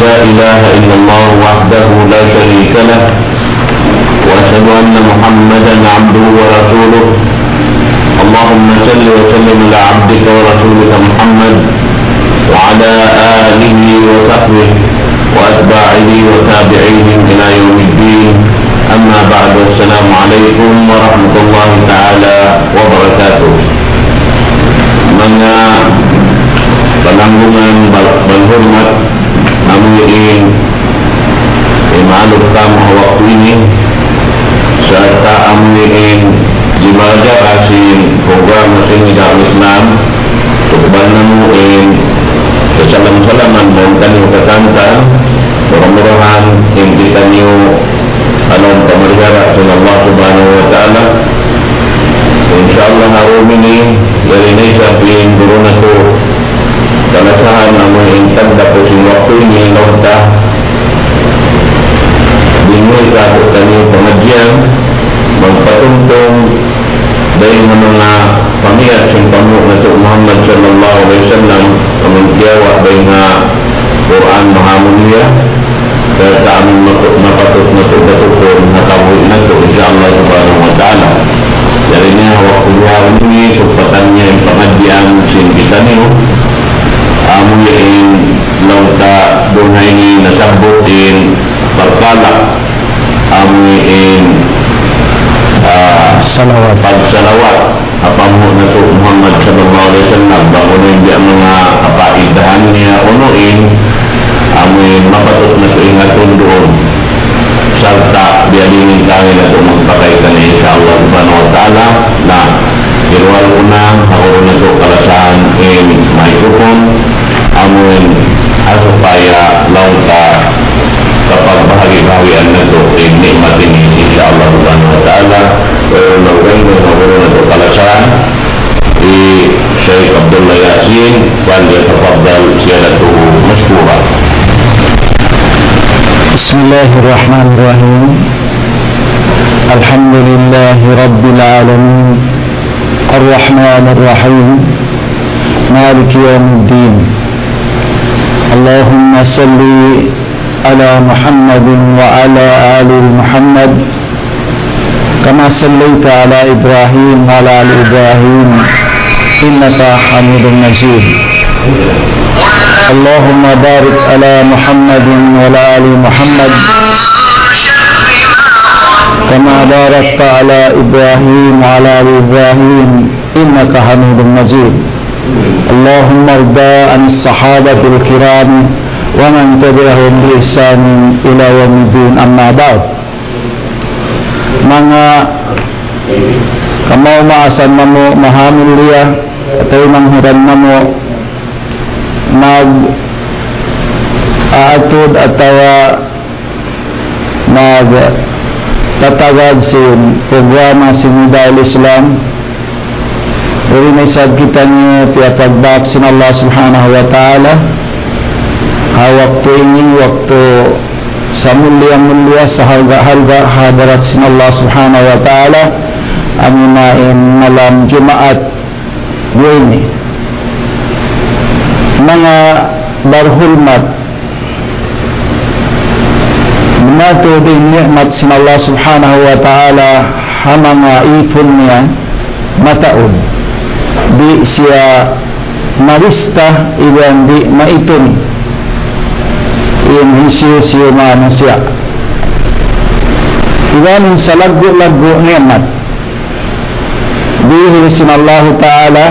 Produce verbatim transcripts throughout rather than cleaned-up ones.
لا إله إلا الله وحده لا شريك له، وأشهد أن محمدا عبده ورسوله. اللهم صل وسلم على عبدك ورسولك محمد وعلى آله وصحبه وأتباعه وتابعيهم إلى يوم الدين. أما بعد، السلام عليكم ورحمة الله تعالى وبركاته. Manga palanggungan bal-, balhurmat, amu in, eh, maaluk kamu ha waktu ini, sarta' amu in jimaraja sin programa sin Nida Islam, tukbal namu' in kasalam-salaman mawn kaniyu katantan, mura-murahan in kitaniyu alam pamarjara sin Allah Subhanahu wa Ta'ala. Insya Allah, ha dum ini, yari na isab in guru natu' kalasahan amu in tagdapu sin waktu ini, laung ta, binuhi' kātu'niyu pangadjian, magpatumtum, dayn ha manga pamiyat sin panghu' natu' Muhammad sallallahu alayhi wasallam, amun kiyawa' dayn ha Qur'an mahamulliya, sarta' amun matu-, mapatut natu' batukun ha kabuhi' natu', insya Allah subhanahu wa ta'ala. Jari niya ha waktu duha ini, sugpatan niya in pangadjian sin kitaniyu, amu in laung ta duun ha ini nasabbut in parkala' amu in, ah, salawat. Pagsalawat ha panghu' natu' Muhammad sallallahu alayhi wasallam, bang unu in biya' manga kapaidahan niya, unu in amu in mapatut natu' ingatun duun. Sarta' biya' diin in kami natu' magpakay kaniya, insya Allah subhanahu wa ta'ala. Na, hiruwal ku na, ha guru natu' kalasahan in microphone, amu in ha supaya laung ta kapagbahagi-bahagian natu' in ni'mat ini, insya Allah subhanahu wa ta'ala. Wayruun na ugay, ha guru natu' kalasahan, hi Shaykh Abdullah Yasin, فليتفضل سيادته مشكورا. بسم الله الرحمن الرحيم. الحمد لله رب العالمين. الرحمن الرحيم. مالك يوم الدين. اللهم صل على محمد وعلى آل محمد كما صليت على إبراهيم وعلى آل إبراهيم إنك حميد مجيد. اللهم بارك على محمد وعلى آل محمد كما باركت على إبراهيم وعلى آل إبراهيم إنك حميد مجيد. اللهم ارض عن الصحابة الكرام ومن تبعهم بإحسان إلى يوم الدين، أما بعد. Manga kamaas-maasan namu' mahamulliya, kataymanghuran namu', nag-aatud atawa nagtatagad sin programa sin Nida Islam. Yari na isab kitaniyu piyapagbak sin Allah Subhanahu wa Ta'ala ha waktu ini, waktu samulliya-mulliya, sahalga'-halga' ha hadarat sin Allah Subhanahu wa Ta'ala, amuna in malam Jumaat ini. Manga barhulmat, bang tuud in ni'mat sin Allah Subhanahu wa Ta'ala ha manga īpun niya mataud. Di' siya malista iban di' maitung in hisiyu-siyu manusiya'. Iban in salaggu'-laggu' ni'mat dihil sin Allahu Ta'ala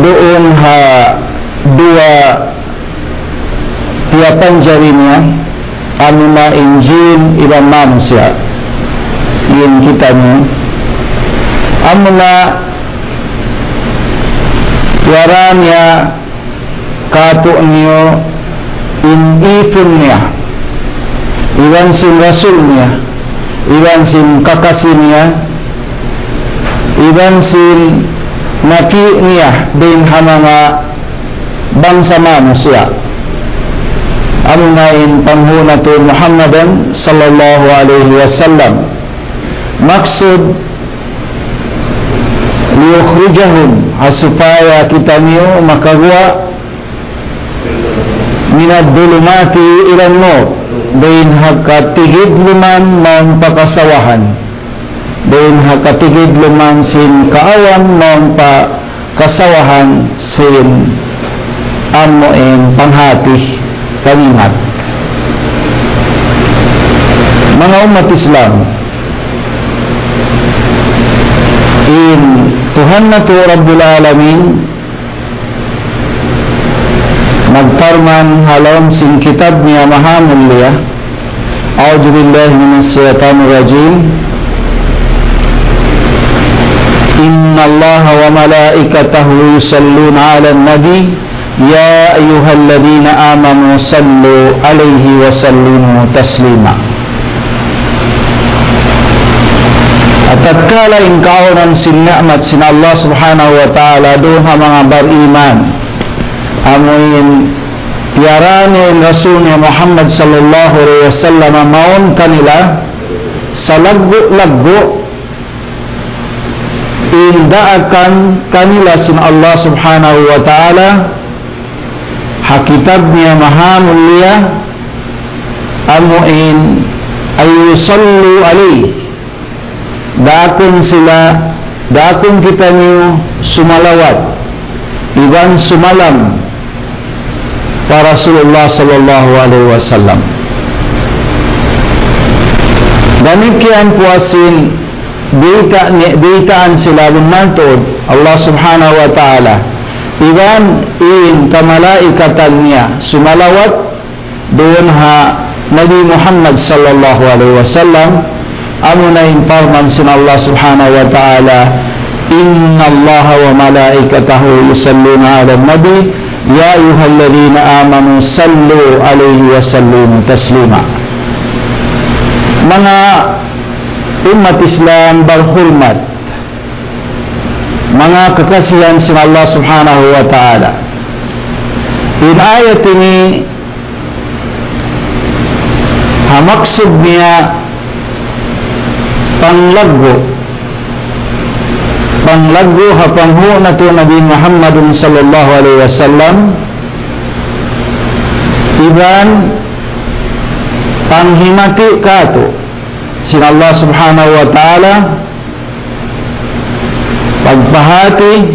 duun ha duwa piyapanjari niya, amuna in jin iban manusiya'. In kitaniyu, amuna yara niya kātu'niyu in īpun niya, iban sin rasul niya, iban sin kakasi niya, iban sin naki niya dayn ha manga bangsa manusiya'. Amuna in panghu' natu' Muhammadan sallallahu alayhi wasallam. Maksud, ليخرجهم, ha supaya kitaniyu makaguwa' من الظلمات إلى النور, dayn ha katigidluman mawn pa kasawahan, dayn ha katigidluman sin kaawn mawn pa kasawahan sin amu in panghati, pangingat. Manga ummat Islam, in Tuhan natu' Rabbul Alamin nagparman ha lawm sin kitab niya mahamulliya, أعوذ بالله من الشيطان الرجيم. إن الله وملائكته يصلون على النبي يا أيها الذين آمنوا صلوا عليه وسلموا تسليما. Tatkala in kaawnan sin ni'mat sin Allah Subhanahu wa Ta'ala duun ha manga bariman, amu in piyarā niya in Rasul niya Muhammad sallallahu alayhi wasallam mawn kanila, salaggu'-laggu' in daakan kanila sin Allah Subhanahu wa Ta'ala ha kitab niya mahamulliya, amu in أن يصلوا عليه, daakun sila, daakun kitaniyu sumalawat iban sumalam pa Rasulullah sallallahu alayhi wasallam. Damikkiyan puas sin biyayta', biyaytaan sila bunnal tuud Allah Subhanahu wa Ta'ala iban in kamalaikatan niya sumalawat duun ha Nabi Muhammad sallallahu alayhi wasallam, amuna in parman sin Allah Subhanahu wa Ta'ala, إن الله وملائكته يصلون على النبي يا أيها الذين آمنوا صلوا عليه وسلموا تسليما. Manga ummat Islam barhurmat, manga kakasihan sin Allah Subhanahu wa Ta'ala. In ayat ini, ha maksud niya panglaggu', panglaggu' ha panghu' natu' Nabi Muhammadun sallallahu alayhi wasallam, iban panghimati kātu' sin Allah Subhanahu wa Ta'ala, pagpahāti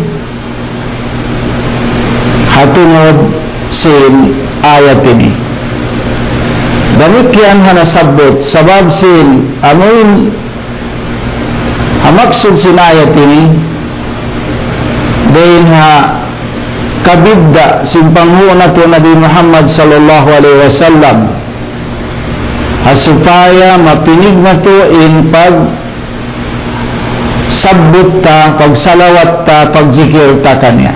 ha tungud sin ayat ini. Damikkiyan ha nasabbut, sabab sin amuin ha maksud sin ayat ini, dayn ha kabidda' sin panghu' natu' Nabi Muhammad sallallahu alayhi wasallam, ha supaya mapinig natu' in pagsabbut ta, pagsalawat ta, pagjikil ta kaniya.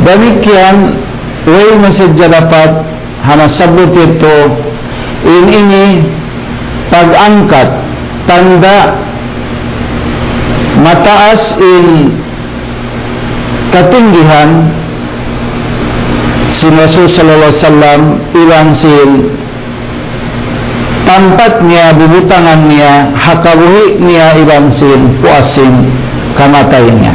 Damikkiyan, way na sadja dapat ha nasabbut yadtu, in ini pag-angkat, tanda' mataas in katinggihan sin Rasul sallallahu alayhi wasallam iban sin tampat niya, bubutangan niya, ha kabuhi' niya iban sin puas sin kamatay niya.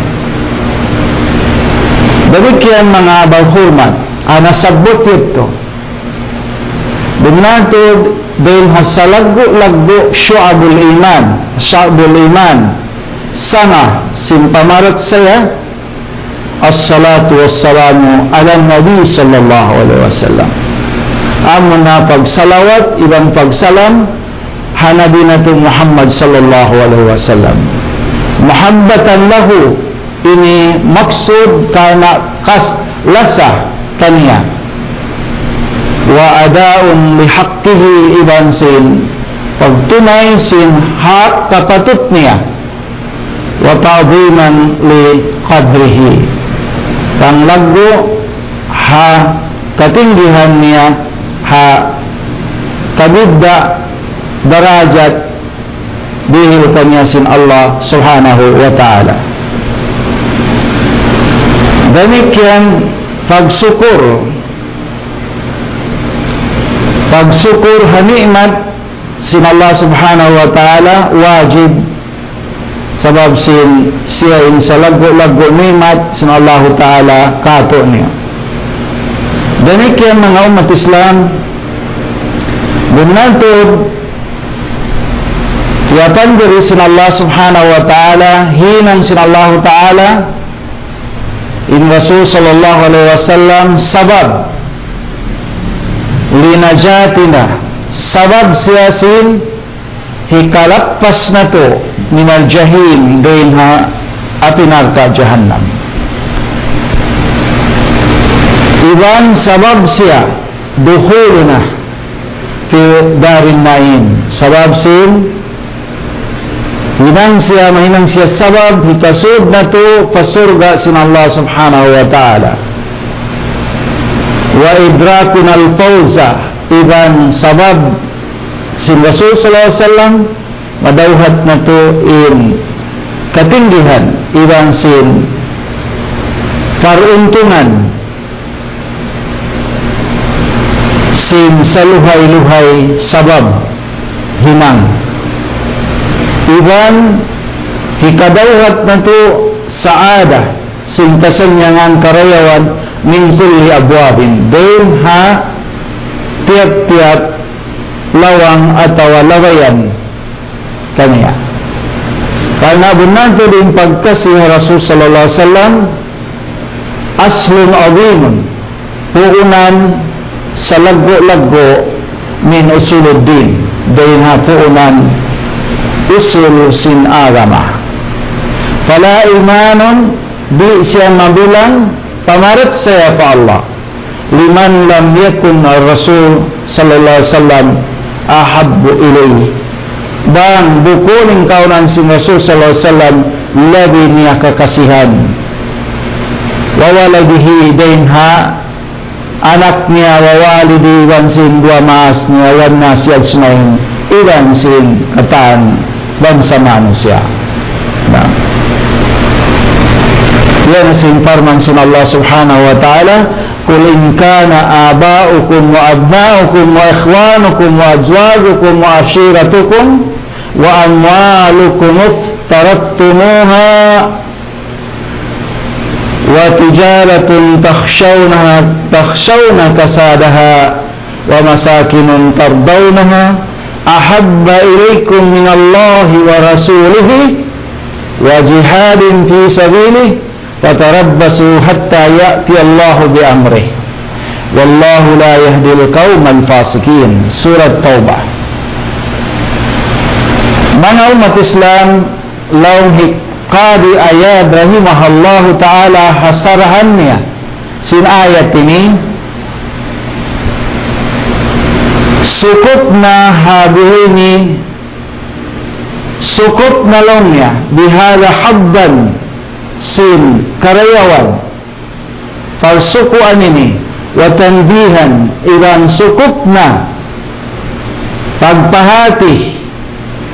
Damikkiyan manga barhurmat, ha nasabbut yadtu. Bunnal tuud dayn ha salaggu'-laggu' shu'abul iman, shu'abul iman, sanga sin pamarachaya, الصلاة والسلام على النبي صلى الله عليه وسلم. Amuna pagsalawat iban pagsalam ha Nabi natu' Muhammad sallallahu alayhi wasallam. محبة له, ini maksud karna' kas-, lasa kaniya. وأداء لحقه, iban sin pagtunay sin hak kapatut niya. وتعظيما لقدره. Panglaggu' ha katinggihan niya, ha kabidda' darajat dihil kaniya sin Allah Subhanahu wa Ta'ala. Damikkiyan pagsukur, pagsukur ha ni'mat sin Allah Subhanahu wa Ta'ala wajib, sabab sin siya in salaggu'-laggu' ni'mat sin Allahu Ta'ala kātu'niyu. Damikkiyan manga ummat Islam, bunnal tuud, piyapanjari sin Allah Subhanahu wa Ta'ala, hinang sin Allah Ta'ala, in Rasul sallallahu alayhi wasallam, sabab, لنجاتنا, sabab siya sin hikalappas natu' من الجحيم, dayn ha api narka' jahannam. Iban sabab siya دخولنا في دار النعيم. Sabab sin hinang siya, mahinang siya sabab hikasud natu' pa surga' sin Allah Subhanahu wa Ta'ala. وأدركنا الفوز, iban sabab sin Rasul sallallahu alayhi wasallam, madawhat natu' in katinggihan, iban sin paruntungan sin saluhay-luhay sabab hinang. Iban hikadawhat natu' saada, sin kasannyangan karayawan, من كل أبواب, dayn ha tiyap-tiyap lawang atawa labayan kaniya. Karna' bunnal tuud in pagkasi ha Rasul sallallahu alayhi wasallam, أصل عظيم, puunan salaggu'-laggu' من أصول الدين, dayn ha puunan usul sin agama. فلا إيمان, di' siya mabilang pamarachaya pa Allah, لمن لم يكن الرسول صلى الله عليه وسلم أحب إليه. Bang bukun in kaunahan sin Rasul sallallahu alayhi wasallam labi niya kakasihan. وولده, dayn ha anak niya, ووالده, iban sin duwa maas niya, والناس أجمعين, iban sin katan bangsa manusiya'. Na. Yan sin parman sin Allah Subhanahu wa Ta'ala, قل إن كان آباؤكم وأبناؤكم وإخوانكم وأزواجكم وعشيرتكم وأموال اقترفتموها وتجارة تخشونها، تخشون كسادها ومساكن ترضونها أحب إليكم من الله ورسوله وجهاد في سبيله فتربصوا حتى يأتي الله بأمره والله لا يهدي القوم الفاسقين. Surat Tawbah. Manga ummat Islam, laung hi Qadi Iyad rahimahullahu ta'ala ha sarahan niya sin ayat ini, sukup na ha biha ini, sukup na laung niya, بهذا حظا, sin karayawan pagsukuan ini, وتنبيها, iban sukup na pagpahati,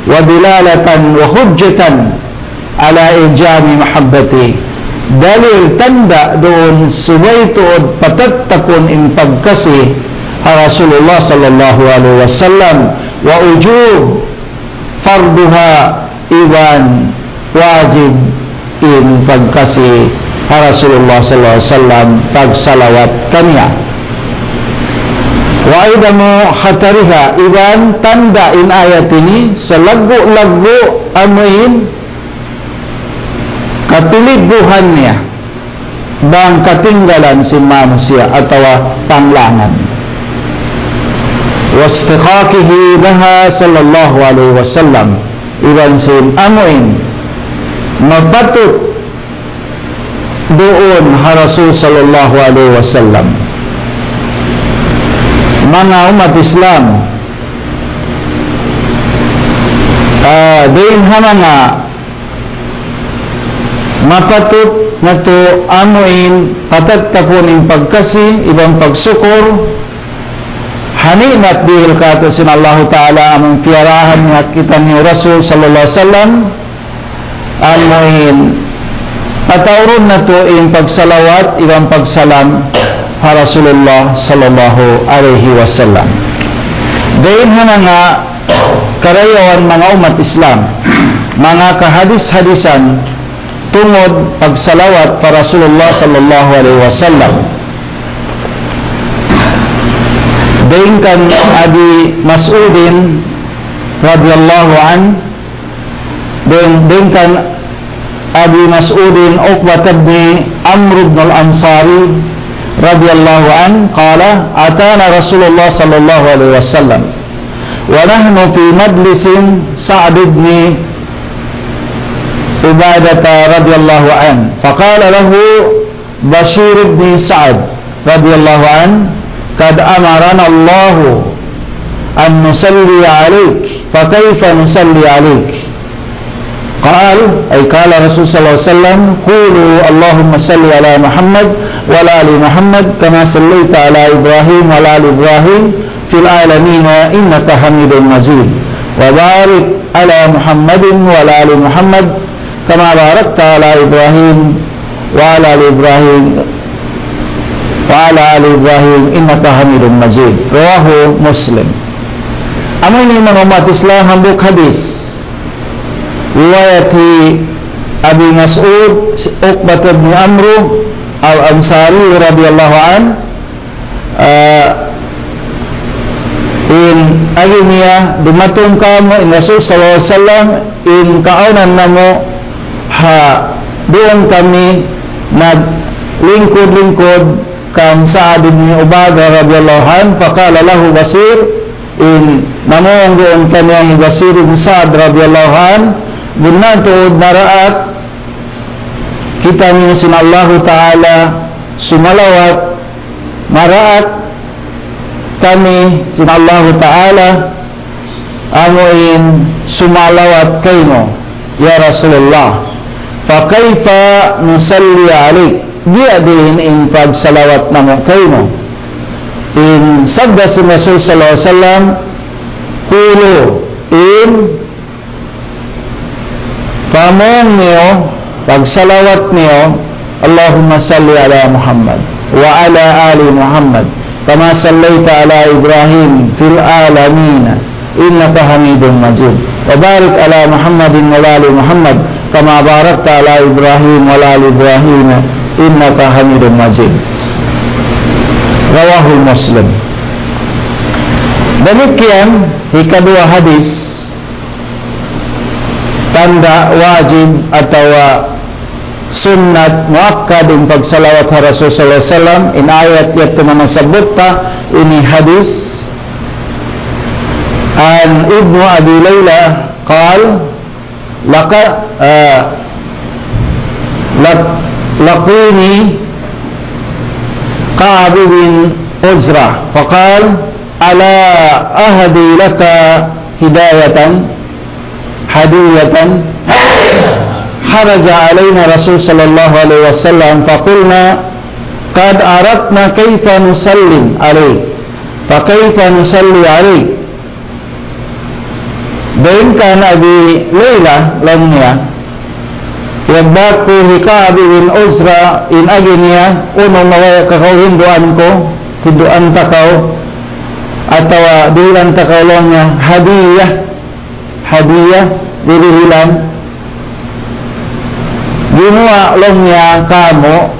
ودلالة وحجة على إلزام محبته, dalil tanda' duun subay tuud patattapun in pagkasi ha Rasulullah sallallahu alayhi wasallam, ووجوب فرضها, iban wajib in pagkasi ha Rasulullah sallallahu alayhi wasallam, pagsalawat kaniya. وعظم خطرها, iban tanda' in ayat ini salaggu'-laggu' amuin kapiligguhan niya bang katinggalan sin manusiya' atawa panglangan. واستحقاقه لها صلى الله عليه وسلم, iban sin amuin mapatut duun ha Rasul sallallahu alayhi wasallam. Manga ummat Islam, ah, dayn ha manga mapatut natu' amuin patattapun in pagkasi iban pagsukur ha ni'mat dihil kātu' sin Allahu Ta'ala, amun piyarahan niya kitaniyu Rasul sallallahu alayhi wasallam, amuin pataurun natu' in pagsalawat iban pagsalam ha Rasulullah sallallahu alayhi wasallam. Dayn ha manga karayawan manga ummat Islam, manga kahadis-hadisan tungud pagsalawat pa Rasulullah sallallahu alayhi wasallam. Dayn kan Abi Mas'udin radiyallahu anhu, dayn, dayn kan Abi Mas'udin Uqbah ibn Amr ibn al-Ansari radiyallahu anhu, qala, atana Rasulullah sallallahu alayhi wasallam, wa nahnu fi majlisin Sa'd ibn Ubadah radiyallahu anhu, faqala lahu Bashir ibn Sa'd radiyallahu anhu, qad amarana Allahu an nusalli alayk, fa kayfa nusalli alayk? Qal, ay qala Rasul sallallahu alayhi wasallam, qulu Allahumma salli ala Muhammad wa ala ali Muhammad kama sallayta ala Ibrahim wa ala ali Ibrahim fil alamin innaka Hamidum Majid. Wa barik ala Muhammadin wa ala ali Muhammad kama barakta ala Ibrahim wa ala ali Ibrahim wa ala ali Ibrahim innaka Hamidum Majid. Rawahu Muslim. Amu ini manga ummat Islam hambuuk hadis. Riwayat hi Abi Mas'ud, Uqbah ibn Amru al-Ansari radiyallahu anhu, ah, in agi niya, dumatung kāmu' in Rasul sallallahu alayhi wasallam, in kaawnan namu' ha duun kami naglingkud-lingkud kan Sa'd ibn Ubadah radiyallahu anhu, faqala lahu Bashir, in namung duun kaniya hi Bashir ibn Sa'd radiyallahu anhu, bunnal tuud maraak kitaniyu sin Allahu Ta'ala sumalawat, maraak kami sin Allahu Ta'ala amu in sumalawat kaymu, ya Rasulullah. Fa kayfa nusalli alayk? Biya' diin in pagsalawat namu' kaymu? In sabda sin Rasul sallallahu alayhi wasallam, qulu, in pamung niyu, pagsalawat niyu, Allahumma salli ala Muhammad wa ala ali Muhammad kama sallaita ala Ibrahim fil alamin innaka Hamidum Majid. Wa barik ala Muhammadin wa ala ali Muhammad kama barakta ala Ibrahim wa ala ali Ibrahim innaka Hamidum Majid. Rawahu Muslim. Damikkiyan hikaduwa hadis, tanda' wajib atawa sunnat muakkad in pagsalawat ha Rasul sallallahu alayhi wasallam, in ayat yadtu manga sabbut ta, ini hadis. An Ibnu Abi Layla qal, laqa-, ah, laq-, laqini Ka'b bin Ujrah, faqal, ala ahdi laka hidayatan, hadiyatan. Kharaja alayna Rasul sallallahu alayhi wasallam, faqulna, qad aradna kayfa nusallim alayk, fa kayfa nusalli alayk? Dayn kan Abi Layla, laung niya, iyagbak ku hi Ka'b bin Ujrah in agi niya, unu mabaya' kakaw hinduan ku, hinduan ta kaw, atawa dihilan ta kaw laung niya, hadiyah, hadiyah, dihilan. Gimuwa' laung niya kāmu',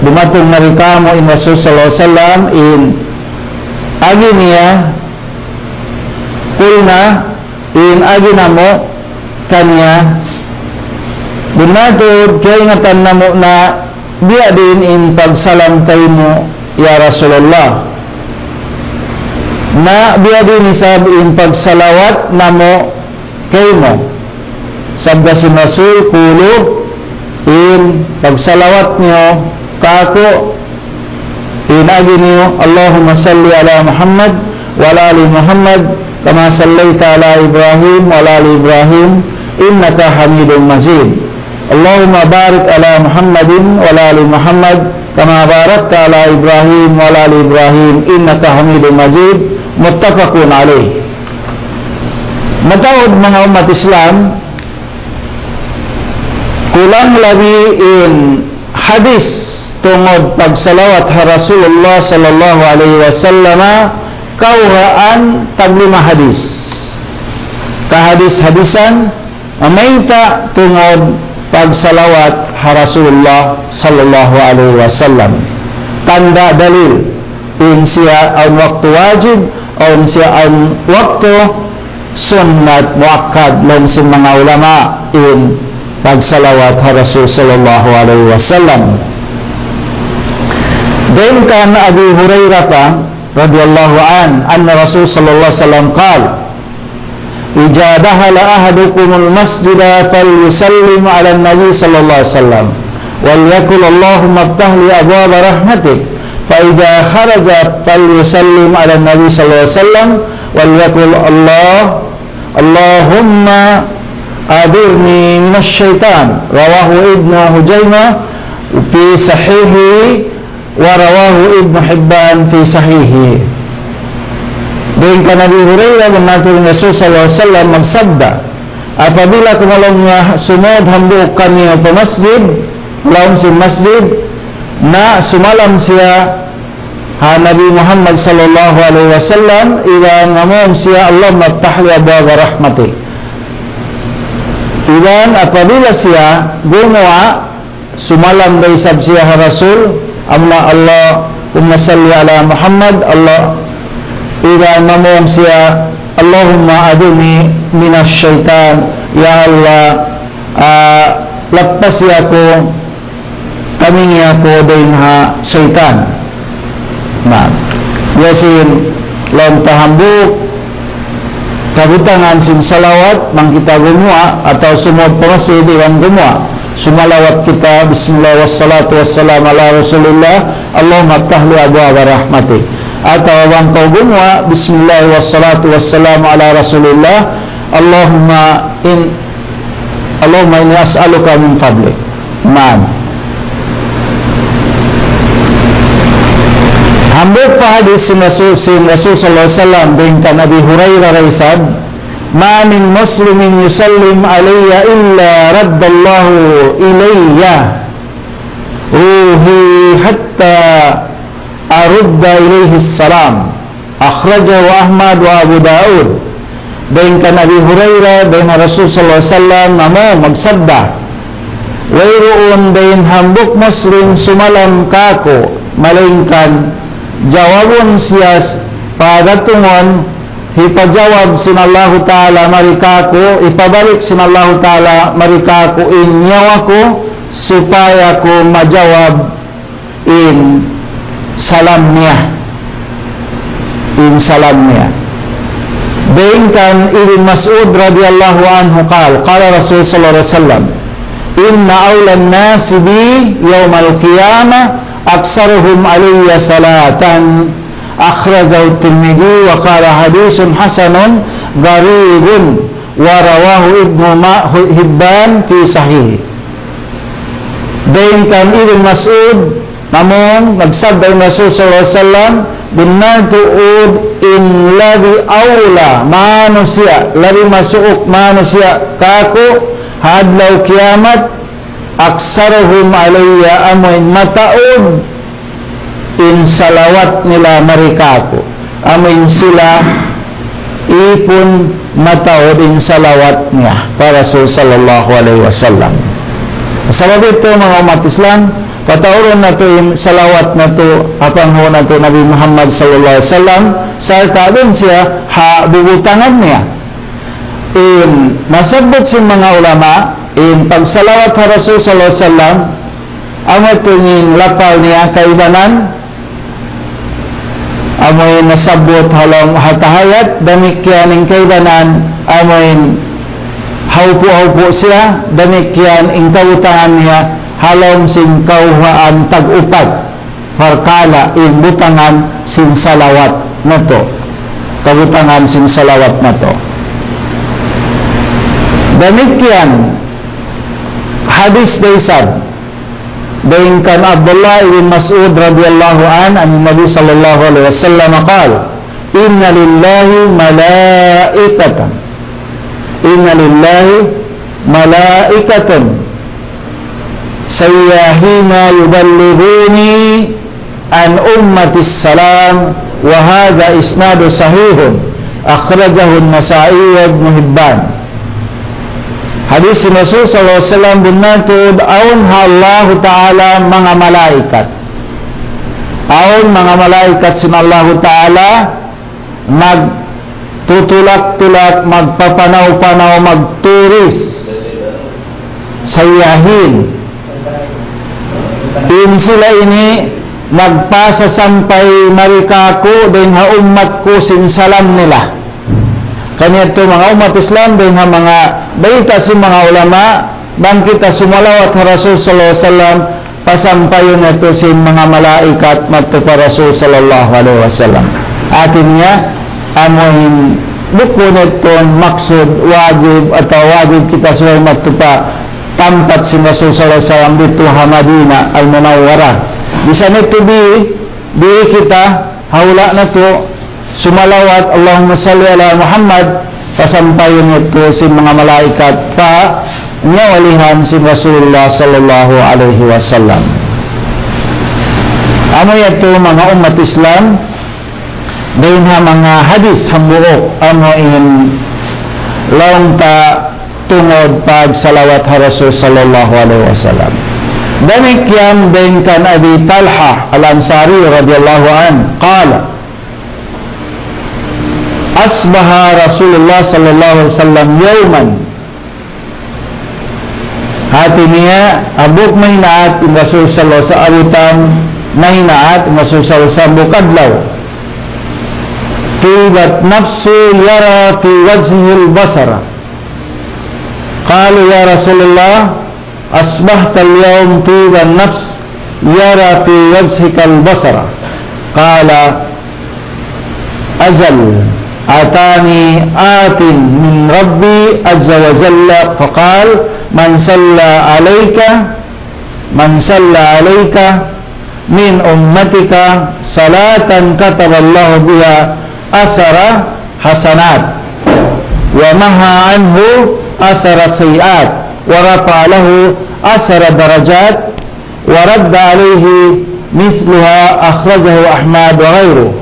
dumatung mari kāmu' in Rasul sallallahu alayhi wasallam in agi niya, qulna, in agi namu' kaniya, bunnal tuud kaingatan namu' na biya' diin in pagsalam kaymu, ya Rasulullah. Na biya' diin isab in pagsalawat namu' kaymu. Sabda sin Rasul, qulu, in pagsalawat niyu kāku', in agi niyu, Allahumma salli ala Muhammad wa ala ali Muhammad kama sallaita ala Ibrahim wa ala ali Ibrahim innaka Hamidum Majid. Allahumma barik ala Muhammadin wa ala ali Muhammad kama barakta ala Ibrahim wa ala ali Ibrahim innaka Hamidum Majid. Muttafaqun alayh. Mataud manga ummat Islam, kulang labi in hadis tungud pagsalawat ha Rasulullah sallallahu alayhi wasallam, kawhaan taglima hadis. Kahadis-hadisan, mamayta' tungud pagsalawat ha Rasulullah sallallahu alayhi wasallam. Tanda' dalil. In siya awn waktu wajib, awn siya awn waktu sunnat muakkad, laung sin manga ulama in pagsalawat ha Rasul sallallahu alayhi wasallam. Dayn kan Abi Hurairah radiyallahu anhu, anna Rasul sallallahu alayhi wasallam qala, إذا دخل أحدكم المسجد فليسلم على النبي صلى الله عليه وسلم، وليقل: اللهم افتح لي أبواب رحمتك. فإذا خرج فليسلم على النبي صلى الله عليه وسلم، وليقل: الله، اللهم أجرني من الشيطان. رواه ابن خزيمة في صحيحه، ورواه ابن حبان في صحيحه. Dayn kan Abi Hurairah, bennal tuud in Rasul sallallahu alayhi wasallam nagsabda, apabila kamu, laung niya, sumud hambuuk kaniyu pa masjid, ha lawm sin masjid, na sumalam siya ha Nabi Muhammad sallallahu alayhi wasallam, iban mamung siya, اللهم افتح لي أبواب رحمتك. Iban apabila siya gumuwa', sumalam da isab siya ha Rasul, amuna اللهم صل على محمد, Allah, iban mamung siya, اللهم أجرني من الشيطان, ya Allah, ah, lappasi aku, kamingi aku dayn ha saytan. Na, biya' sin laung ta hambuuk kabutangan sin salawat, bang kita gumuwa' atawa sumud pa masjid iban gumuwa', sumalawat kita, بسم الله والصلاة والسلام على رسول الله، اللهم افتح لي أبواب رحمتك. Atawa bang kaw gumuwa', بسم الله والصلاة والسلام على رسول الله، اللهم إن اللهم إني أسألك من فضلك. Naam. Hambuuk pa hadith sin Rasul, sin Rasul sallallahu alayhi wasallam, dayn kan Abi Hurairah da isab, ما من مسلم يسلم علي إلا رد الله إلي روحي حتى أرد إليه السلام. أخرجه أحمد وأبو داود. Dayn kan Abi Hurairah, dayn ha Rasul sallallahu alayhi wasallam, amu nagsabda, wayruun dayn hambuuk Muslim sumalam kāku', malaingkan jawabun siya s-, pagatungun, hipajawab sin Allahu Ta'ala mari kāku', hipabalik sin Allahu Ta'ala mari kāku' in nyawa ku, supaya ku majawab in salam niya. In salam niya. Dayn kan Ibn Mas'ud radiyallahu anhu قال، قال رسول صلى الله عليه وسلم، إن أولى الناس بي يوم القيامة أكثرهم علي صلاة. أخرجه الترمذي وقال حديث حسن غريب. ورواه ابن ما-، حبان في صحيحه. Dayn kan Ibn Mas'ud, amu nagsabda in Rasul sallallahu alayhi wasallam, bunnal tuud in labi awla manusiya', labi masuuk manusiya' kāku' ha adlaw kiyamat, أكثرهم علي, amu in mataud in salawat nila mari kāku'. Amu in sila ipun mataud in salawat niya pa Rasul sallallahu alayhi wasallam. Sabab itu, manga ummat Islam, pataurun natu' in salawat natu' ha panghu' natu' Nabi Muhammad sallallahu alayhi wasallam, sarta' duun siya ha bubutangan niya. In nasabbut sin manga ulama, in pagsalawat ha Rasul sallallahu alayhi wasallam, amu tuud in lapal niya kaibanan, amu in nasabbut ha lawm ha tahiyat, damikkiyan in kaibanan, amu in haupu'-haupu' siya, damikkiyan in kabutangan niya, ha lawm sin kawhaan tag-upat parkala' in butangan sin salawat natu'. Kabutangan sin salawat natu'. Damikkiyan hadith da isab dayn kan Abdullah ibn Mas'ud radiyallahu anhu, عن النبي صلى الله عليه وسلم قال، إن لله ملائكة، إن لله ملائكة سياحين يبلغوني عن أمتي السلام، وهذا إسناد صحيح، أخرجه النسائي وابن حبان. Hadith sin Rasul sallallahu alayhi wasallam, bunnal tuud awn ha Allahu Ta'ala manga malaikat. Awn manga malaikat sin Allahu Ta'ala magtutulak-tulak, magpapanaw-panaw, magturis sa yahin. In sila ini magpasasampay mari kāku' dayn ha ummat ku sin salam nila. Hangkan yadtu manga ummat Islam, dayn ha manga bayta' sin manga ulama, bang kita sumalawat ha Rasul sallallahu alayhi wasallam, pasampayun yadtu sin manga malaikat madtu pa Rasul sallallahu alayhi wasallam. Hāti niya, amu in bukun yadtu maksud wajib atawa wajib kita subay madtu pa tampat sin Rasul sallallahu alayhi wasallam didtu ha Madinah al-Munawwarah. Bisan yadtu di, di kita ha hula' natu' sumalawat, Allahumma salli ala Muhammad, pasampayun yadtu sin manga malaikat pa nyawalihan sin Rasulullah sallallahu alayhi wasallam. Amu yadtu manga ummat Islam, dayn ha manga hadith hambuuk, amu in laung ta tungud pagsalawat ha Rasul sallallahu alayhi wasallam. Damikkiyan dayn kan Abi Talha Al-Ansari radiyallahu anhu, qala, أصبح رسول الله صلى الله عليه وسلم يوما. Hāti niya, hambuuk maynaat in Rasul sallallahu alayhi wasallam, maynaat in Rasul sallallahu alayhi wasallam hambuuk adlaw. طيبت نفسه يرى في وجهه البصر. قالوا يا رسول الله، أصبحت اليوم طيب النفس يرى في وجهك البصر. قال، أجل، أتاني آت من ربي عز وجل فقال، من صلى عليك، من صلى عليك من أمتك صلاة كتب الله بها عشر حسنات، ومحا عنه عشر سيئات، ورفع له عشر درجات، ورد عليه مثلها، أخرجه أحمد وغيره.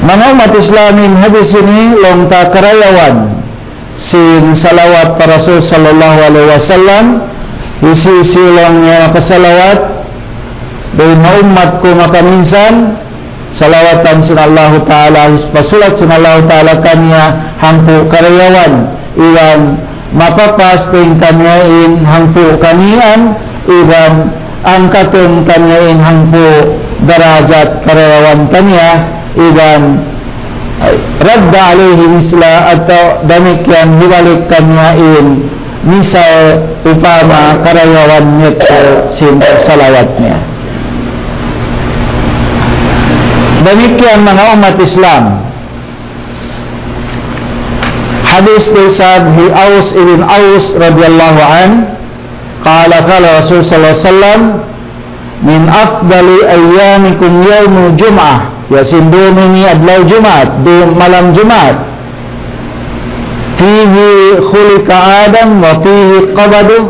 Manga ummat Islam, in hadith ini laung ta karayawan sin salawat pa Rasul sallallahu alayhi wasallam, hisiyu-siyu laung niya makasalawat, dayn ha ummat ku makaminsan, salawatan sin Allahu Ta'ala, hipasulat sin Allahu Ta'ala kaniya hangpu' karayawan, iban mapapas dayn kaniya in hangpu' kanian, iban angkatun kaniya in hangpu' darajat karayawan kaniya, iban رد عليه مثلها, atawa damikkiyan hibalik kaniya in misal upama karayawan niya sin salawat niya. Damikkiyan manga ummat Islam. Hadith isab hi Aus ibn Aus radiyallahu anhu, قال قال رسول صلى الله عليه وسلم، من أفضل أيامكم يوم الجمعة. Biya' sin dum ini adlaw Jumaat, dum malam Jumaat. فيه خلق آدم وفيه قبضه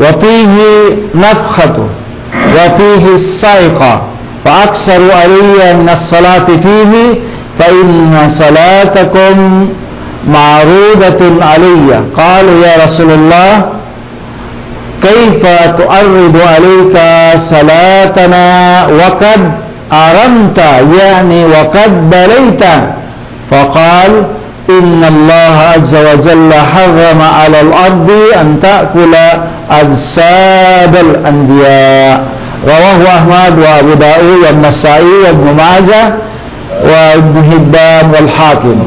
وفيه نفخته وفيه الصعقة، فأكثروا علي من الصلاة فيه، فإن صلاتكم معروضة علي. قالوا يا رسول الله، كيف تعرض عليك صلاتنا وقد أرمت، يعني وقد بليت؟ فقال، إن الله عز وجل حرم على الأرض أن تأكل أجساد الأنبياء. رواه أحمد وأبو داود والنسائي وابن ماجه وابن حبان والحاكم.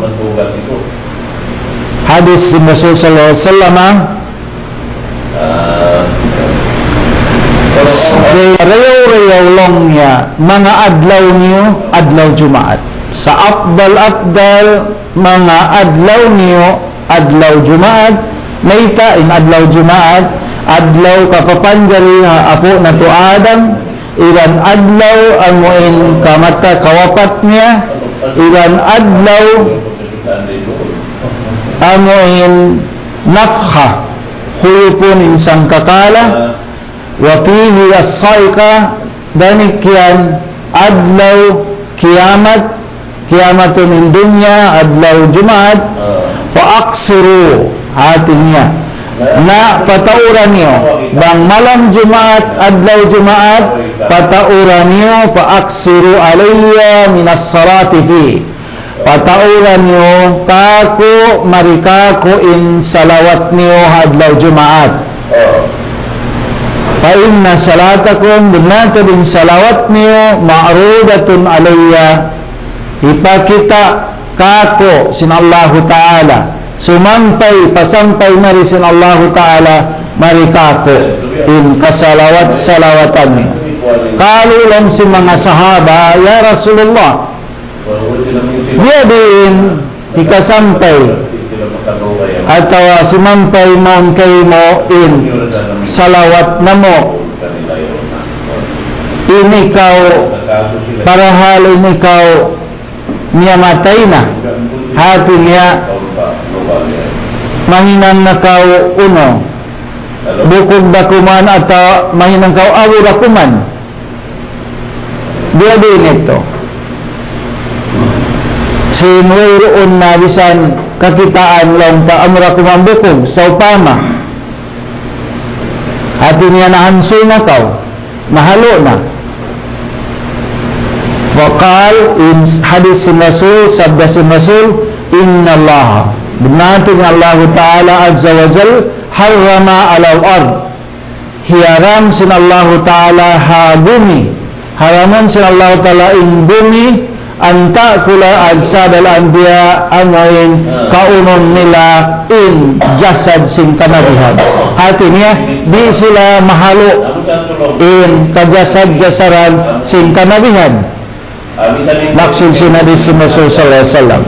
Hadith sin Rasul sallallahu alayhi wasallam, rayaw-rayaw laung niya manga adlaw niyu adlaw Jumaat. Sa afdal-afdal manga adlaw niyu adlaw Jumaat. Mayta' in adlaw Jumaat? Adlaw kapapanjari ha apu' natu' Adam, iban adlaw amu in kamata kawapat niya, iban adlaw amu in nafkha, huyupun in sangkakala, وفيه الصاعقة, damikkiyan adlaw kiyamat, kiyamatun in dunya, adlaw Jumaat, فأقصروا, hāti niya, Na patauran niyu, bang malam Jumaat, adlaw Jumaat, patauran niyu, فأكثروا علي من الصلاة فيه. Patauran niyu kāku', mari kāku' in salawat niyu ha adlaw Jumaat. فإن صلاتكم, bunnal tuud in salawat niyu, معروضة علي, hipakita' kāku' sin Allahu Ta'ala. Sumampay, pasampay mari sin Allahu Ta'ala, mari kāku' in kasalawat-salawatan niyu. Qalu, laung sin manga sahaba, "Ya Rasulullah, biyadiin hikasampay atawa sumampay mawn kaymu in salawat namu'? In ikaw, parahal in ikaw niya matay na. Hati niya, mahinang na kaw unu, bukug da kuman atawa mahinang kaw abu da kuman." Biyadiin yadtu. Sin wayruun na bisan kakitaan laung ta amu ra kuman bukug, sawpama. Hati niya nahansu na kaw, nahalu' na. فقال, in hadis sin Rasul, sabda sin Rasul, إن الله, bunnal tuud in Allahu Ta'ala azza wa jal, حرم على الأرض, hiyaram sin Allahu Ta'ala ha bumi, haramun sin Allahu Ta'ala in bumi, أن تأكل أجساد الأنبياء, amuin kaunun nila in jasad sin kanabihan. Hati niya, di' sila mahalu' in kajasad-jasaran sin kanabihan. Maksud sin hadis sin Rasul sallallahu alayhi wasallam.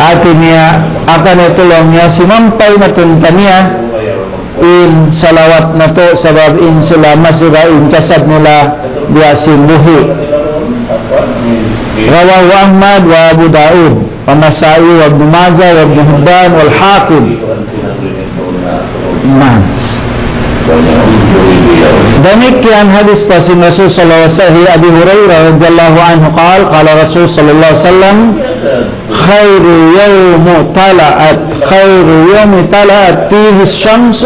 Hati niya, akan itu laung niya, simampay na tuud kaniya in salawat natu', sabab in sila masi ra in jasad nila biya' sin buhi'. رواه أحمد وأبو داود والنسائي وابن ماجه وابن حبان والحاكم. Naam. Damikkiyan hadis pa sin Rasul sallallahu alayhi wasallam, Abi Hurairah radiyallahu anhu قال, قال رسول صلى الله عليه وسلم: خير يوم طلعت، خير يوم طلعت فيه الشمس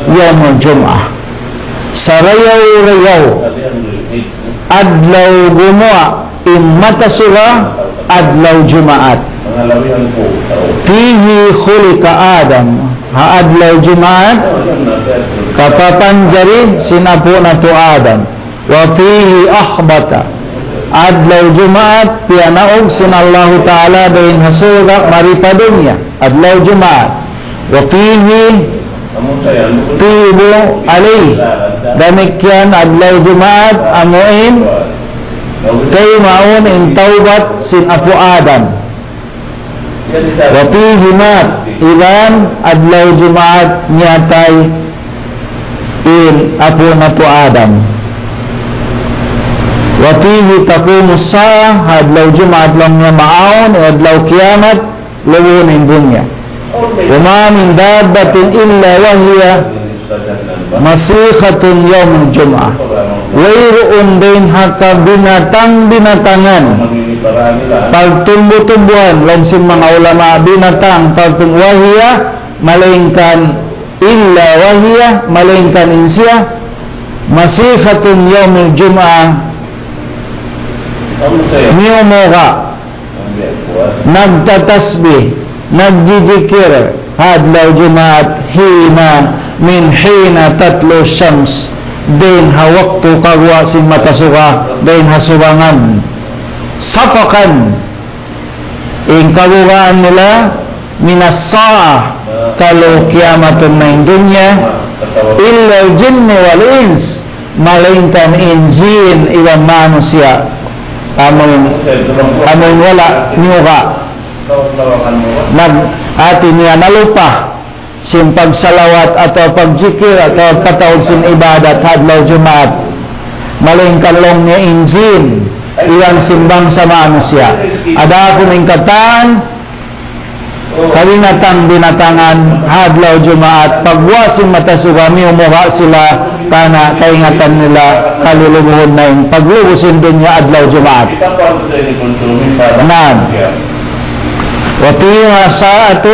يوم الجمعة. Sarayaw-rayaw adlaw gumuwa' in mata suga, adlaw Jumaat. فيه خلق آدم. Ha adlaw Jumaat, kapapanjari sin apu' natu' Adam. وفيه أهبط. Adlaw Jumaat, piyanaug sin Allahu Ta'ala dayn ha surga' mari pa dunya. Adlaw Jumaat. وفيه تيب عليه. Damikkiyan adlaw Jumaat amuin taymaun in tawbat sin apu' Adam. وفيه مات. Iban adlaw Jumaat miyatay in apu' natu' Adam. وفيه تقوم الساعة. Adlaw Jumaat laung niya maawn in adlaw kiyamat, lubuhun in dunya. وما من دابة إلا وهي مسيخة يوم الجمعة. Wayruun dayn ha kabinatang-binatangan, pagtumbu-tumbuhan, laung sin manga ulama, binatang, pagtum-, وهي, malaingkan, إلا وهي, malaingkan in siya, مسيخة يوم الجمعة, miyumuga', nagtatasbih, nagjijikir, ha adlaw Jumaat, حين, من حين تطلع الشمس, dayn ha waktu kaguwa' sin mata suga, dayn ha subangan. شفقا, in kaguwaan nila, من الساعة, kalu kiyamatun na in dunya, إلا الجن والإنس, malaingkan in jin iban manusiya', amun, amun wala' niyuga'. Nag-, hati niya nalupa sin pagsalawat atawa pagjikir atawa pataud sin ibadat ha adlaw Jumaat. Malaingkan laung niya in jin iban sin bangsa manusiya'. Adapun in katan kabinatang-binatangan ha adlaw Jumaat, pagguwa' sin mata suga miyumuga' sila karna' kaingatan nila kalulubuhun na in paglubu sin dunya adlaw Jumaat. Naam. وفيها ساعة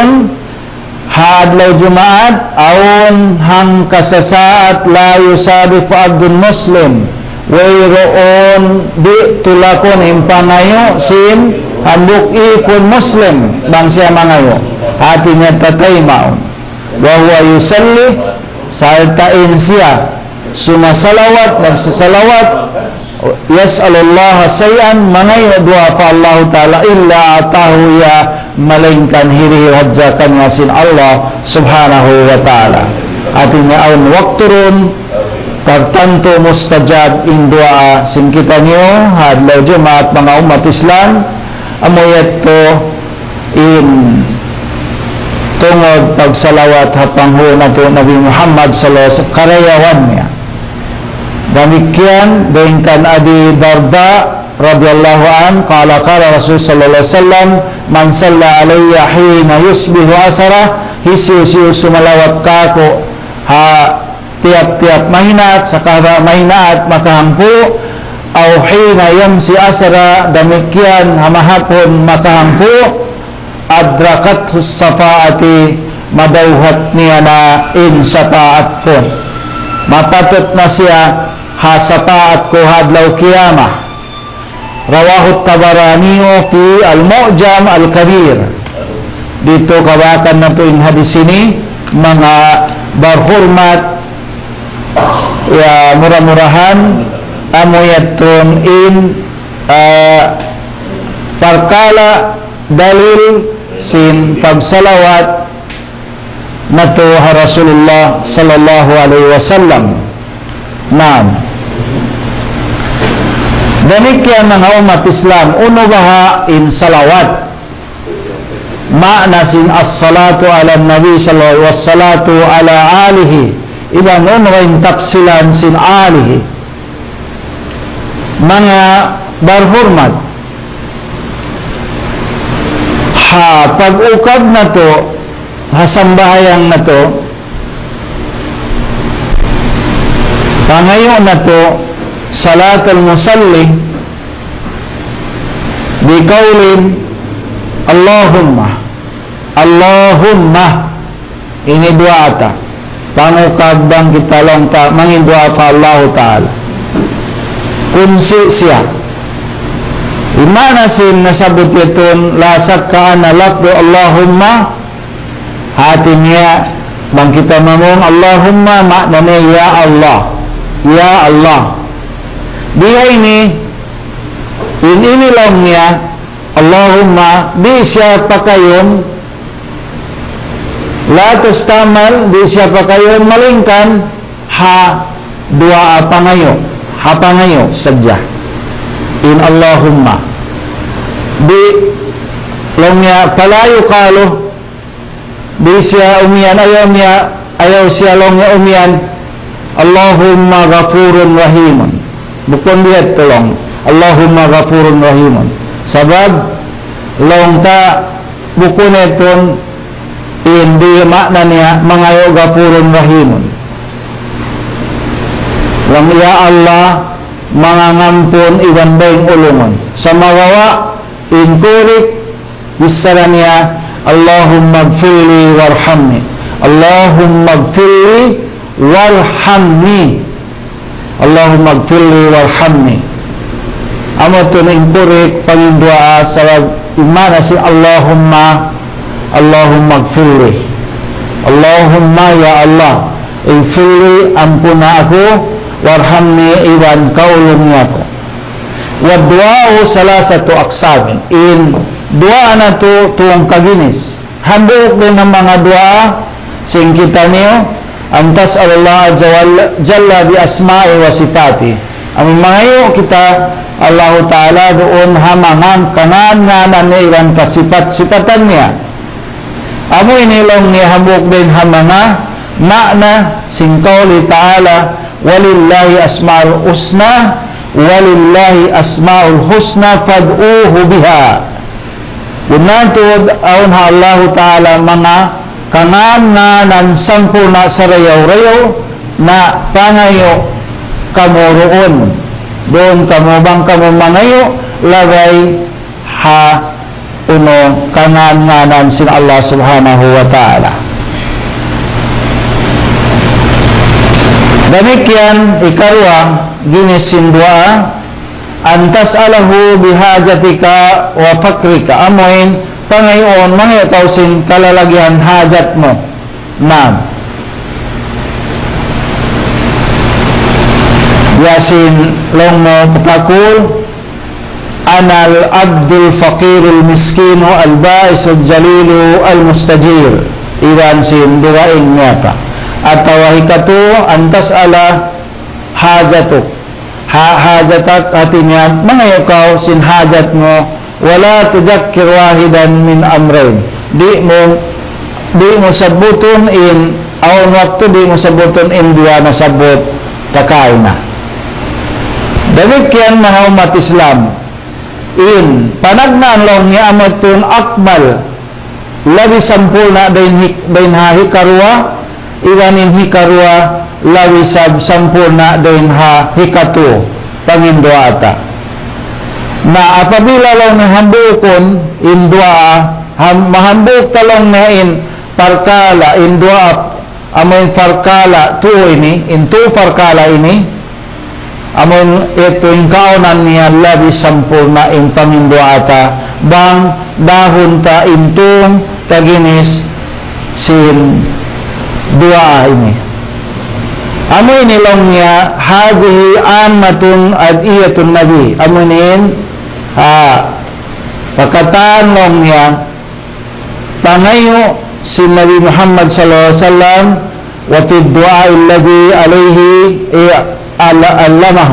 Ha adlaw Jumaat, awn hangkasasaat la yusadif abdun Muslim. Wayruun di' tulakun in pangayu' sin hambuuk īpun Muslim, bang siya mangayu'. Hāti niya tataymaun. Wa huwa yusalli, sarta' in siya sumasalawat, nagsasalawat, yas'alullaha shay'an, mangayu' duwaa pa Allahu Ta'ala, illa a'tahu iyah, malaingkan hirihiyu hadja kaniya sin Allah Subhanahu wa Ta'ala. Hāti niya awn waktu duun, tartantu mustajab in duwaa sin kitaniyu, ha adlaw Jumaat, manga ummat Islam, amu yadtu in tungud pagsalawat ha panghu' natu' Nabi Muhammad sallallahu alayhi wasallam, karayawan niya. Damikkiyan dayn kan Abi Darda radiyallahu anhu, qala, qala Rasul sallallahu alayhi wasallam, "Man salla alayya hina yusbihu asara," hisiyu-siyu sumalawat kāku' ha tiyap-tiyap mahinaat, saka mahinaat makahangpu', aw hina yumsi asara, damikkiyan ha mahapun makahangpu', adrakathu shafa'ati, madawhat niya na in sapaat ku. Mapatut na siya ha sapaat ku ha adlaw kiyamat. Rawahu Tabarani fi Al-Mu'jam Al-Kabir. Didtu kabakan natu' in hadis ini, manga barhurmat, ya, mura-murahan, amu yadtu in, ah, parkala' dalil sin pagsalawat natu' ha Rasulullah sallallahu alayhi wasallam. Naam. Damikkiyan manga ummat Islam, unu baha' in salawat. Maana sin as-salatu ala nabi sallallahu alayhi wasallam, was-salatu ala alihi. Iban unu in tafsilan sin alihi. Manga barhurmat. Ha pag-ukab natu', ha sambahayang natu', pangayu' natu' salatul musalli, biqawlin, Allahumma, Allahumma, ini duwaa ta. Pangukab bang kita laung ta, mangin duwaa pa Allahu Ta'ala. Kunsi siya. In maana sin nasabbut yadtu, la shakka anna lafdu Allahumma, hāti niya, bang kita mamung Allahumma, maana niya, ya Allah. Ya Allah. Biya' ini, in ini laung niya, Allahumma, di' siya pakayun, la tustamal, di' siya pakayun, malaingkan ha duwaa pangayu', ha pangayu' sadja. In Allahumma. Di', laung niya, fala yuqalu, di' siya umiyan, ayaw niya, ayaw siya laung niya umiyan, Allahumma ghafurun rahimun. Bukun biya' yadtu laung. Allahumma ghafurun rahimun. Sabab, laung ta bukun yadtu in di' maana niya mangayu' ghafurun rahimun. Laung, ya Allah, mangangampun iban dayng ulungun. Sumagawa', in correct, bichara niya, Allahumma gfirli warhamni. Allahumma gfirli warhamni. Allahumma gfirli warhamni. Amu yadtu in correct pagduwaa sabab in maana sin Allahumma, Allahumma gfirli. Allahumma, ya Allah, gfirli, ampuna aku, warhamni, iban kaulungi aku. Wa du'a'u salasatu aqsamin. In duwaa natu' tū kaginis. Hambuuk dayn ha manga duwaa sin kitaniyu, an tas'alallaha jalla, jalla bi asma'i wa sifati. Amu mangayu' kita Allahu Ta'ala duun ha manga kangān-ngānan niya iban kasipat-sipatan niya. Amu ini laung niya hambuuk dayn ha manga maana sin qawli ta'ala, walillahi asma'ul husna, walillahi asma'ul husna fad'uhu biha. Bunnal tuud awn ha Allahu Ta'ala manga kangān-ngānan sampurna' sarayaw-rayaw, na pangayu' kamu duun. Duun kamu bang kamu mangayu' labay ha unu kangān-ngānan sin Allah Subhanahu wa Ta'ala. Damikkiyan hikaruwa ginis sin duwaa, أن تسأله بحاجتك وفقرك. Amuin pangayuun, mangayu' kaw sin kalalagihan hajat mu. Naam. Yasin laung mu, فتقول: أنا العبد الفقير المسكين البائس الذليل المستجير. Iban sin dugaing niya pa. Atawa hikatu, أن تسأل حاجتك. Ha-, حاجتك, hati niya, mangayu' kaw sin hajat mu, ولا تذكر واحدا من أمرين. Di' mu, di' mu sabbutun in, awn waktu di' mu sabbutun in duwa nasabbut ta kaina. Damikkiyan manga ummat Islam, in panagnaan laung niya amu yadtu in akmal, labi sampurna' dayn hi-, dayn ha hikaruwa, iban in hikaruwa, labi sab-, sampurna' dayn ha hikatu, panginduwaa ta. Na apabila laung niya hambuukun in duwaa, ham-, mahambuuk ta laung niya in parkala', in duwaa, amu in parkala' tuu ini, in tuu parkala' ini, amu in yadtu in kaawnan niya labi sampurna' in panginduwaa ta, bang dahun ta in tung kaginis sin duwaa ini. Amu ini laung niya, هذه عامة أدعية النبي. Amu ini in, ha, pa katan laung niya, pangayu' sin Nabi Muhammad sallallahu alayhi wasallam, وفي الدعاء الذي عليه، eh, al-, علمه.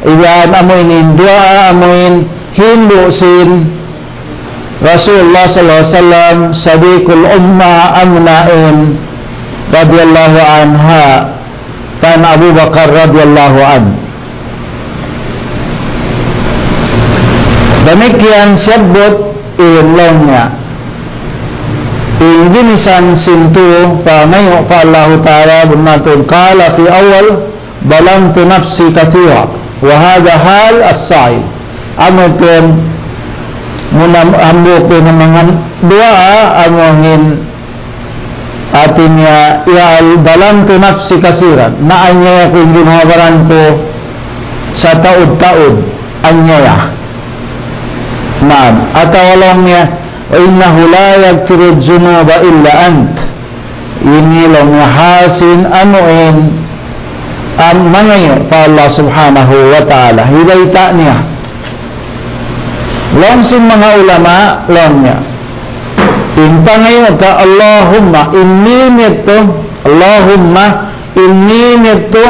Iban amu ini in duwaa, amu in hindu' sin Rasulullah sallallahu alayhi wasallam, صديق الأمة, amuna in radiyallahu anha, kan Abu Bakar radiyallahu anhu. Damikkiyan siyabbut in laung niya. In ginisan sin tuu pangayu' pa Allahu Ta'ala, bunnal tuud, قال في أول: ظلمت نفسي كثيرا، وهذا حال السائل. Amu yadtu in muna hambuuk in manga duwaa, amu in hati niya, يا ظلمت نفسي كثيرا. Naanyaya ku in ginhawa-baran ku sataud-taud, anyaya. Naam, atawa laung niya, وإنه لا يغفر الذنوب إلا أنت. Ini laung niya hal sin amu in, am, mangayu' pa Allah Subhanahu wa Ta'ala. Hibayta' niya. Laung sin manga ulama, laung niya, in pangayu' ta, اللهم, in mim yadtu, اللهم, in mim yadtu,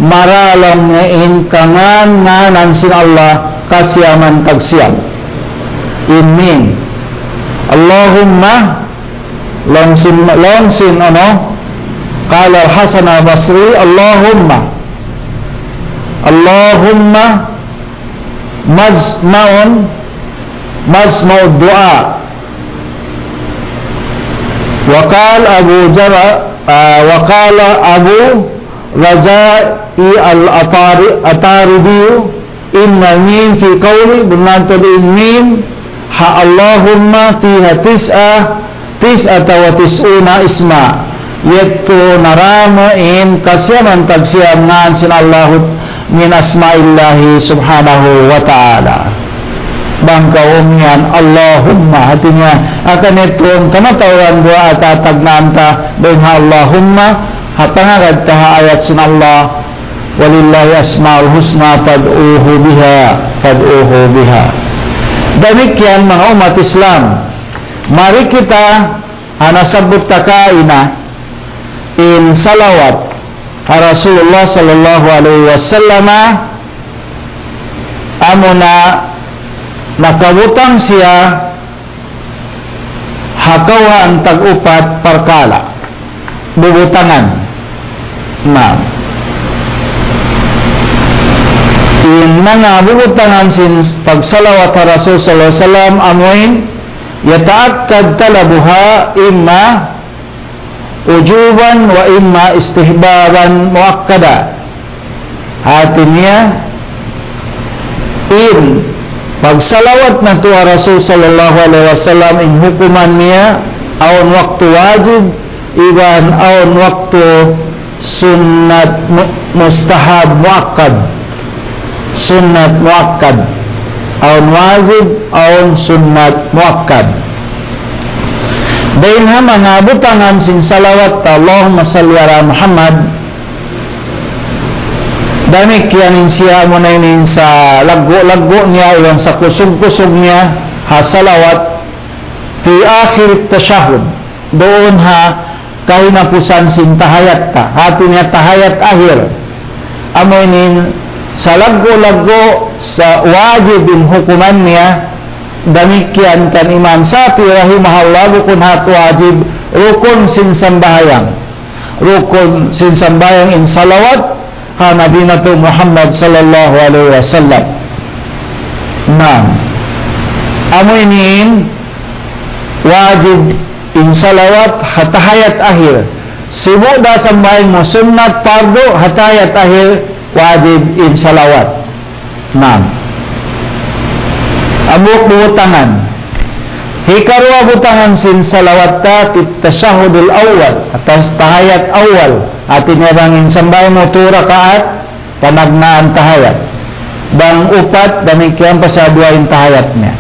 mara laung niya in kangan-nganan sin Allah, kasiyaman tagsiyam. In mim. اللهم, laung sin, laung sin, unu, قال الحسن البصري: اللهم، اللهم مجمع، مجمع الدعاء. وقال أبو جر-، آه، وقال أبو رجاء العطار-، العطاردي: إن الميم في قوله، bunnal tuud in mim ha اللهم فيها تسعة، تسعة وتسعون اسما. Yadtu naramu in kasiyaman tagsiyam ngan sin Allah, من أسماء الله سبحانه وتعالى. Bang kaw umiyan, اللهم, hati niya, hangkan yadtu in kamatauran duwaa ta tagnaan ta, dayn ha اللهم, ha pangagad ta ha ayat sin Allah, ولله الأسماء الحسنى فادعوه بها، فادعوه بها. Damikkiyan manga ummat Islam, mari kita ha nasabbut ta kaina in salawat ha Rasulullah sallallahu alayhi wasallam, amuna nakabutang siya ha kawhaan tag-upat parkala'. Bubutangan. Na, in manga bubutangan sin pagsalawat ha Rasul sallallahu alayhi wasallam, amuin يتأكد طلبها إما وجوبا وإما استحبابا مؤكدا. Hati niya, in pagsalawat natu' ha Rasul sallallahu alayhi wasallam, in hukuman niya, awn waktu wajib, iban awn waktu sunnat mu-, mustahab muakkad. Sunnat muakkad. Awn wajib, awn sunnat muakkad. Dayn ha manga butangan sin salawat, Allahumma salli ala Muhammad. Damikkiyan in siya muna ini sa laggu'-laggu' niya, iban sa kusug-kusug niya, ha salawat, fi akhir tashahhud. Duun ha kahinapusan sin tahayat ta. Hati niya tahayat akhir. Amu ini sa laggu'-laggu' sa wajib in hukuman niya. Damikkiyan kan Imam Shafi'i rahimahullah, bukun hat wajib, rukun sin sambahayang. Rukun sin sambahayang in salawat ha Nabi natu' Muhammad sallallahu alayhi wasallam. Naam. Amu ini in wajib in salawat ha tahayat akhir. Sibu' da sambahayang mu sunnat, pardu, ha tahayat akhir wajib in salawat. Naam. Hambuuk butangan. Hikaruwa butangan sin salawat ta, fit tashahhudil awwal, ha tahayat awwal. Hati niya bang in sambahayang mu tu rakaat, panagnaan tahayat. Bang upat, damikkiyan pa sa duwa in tahayat niya.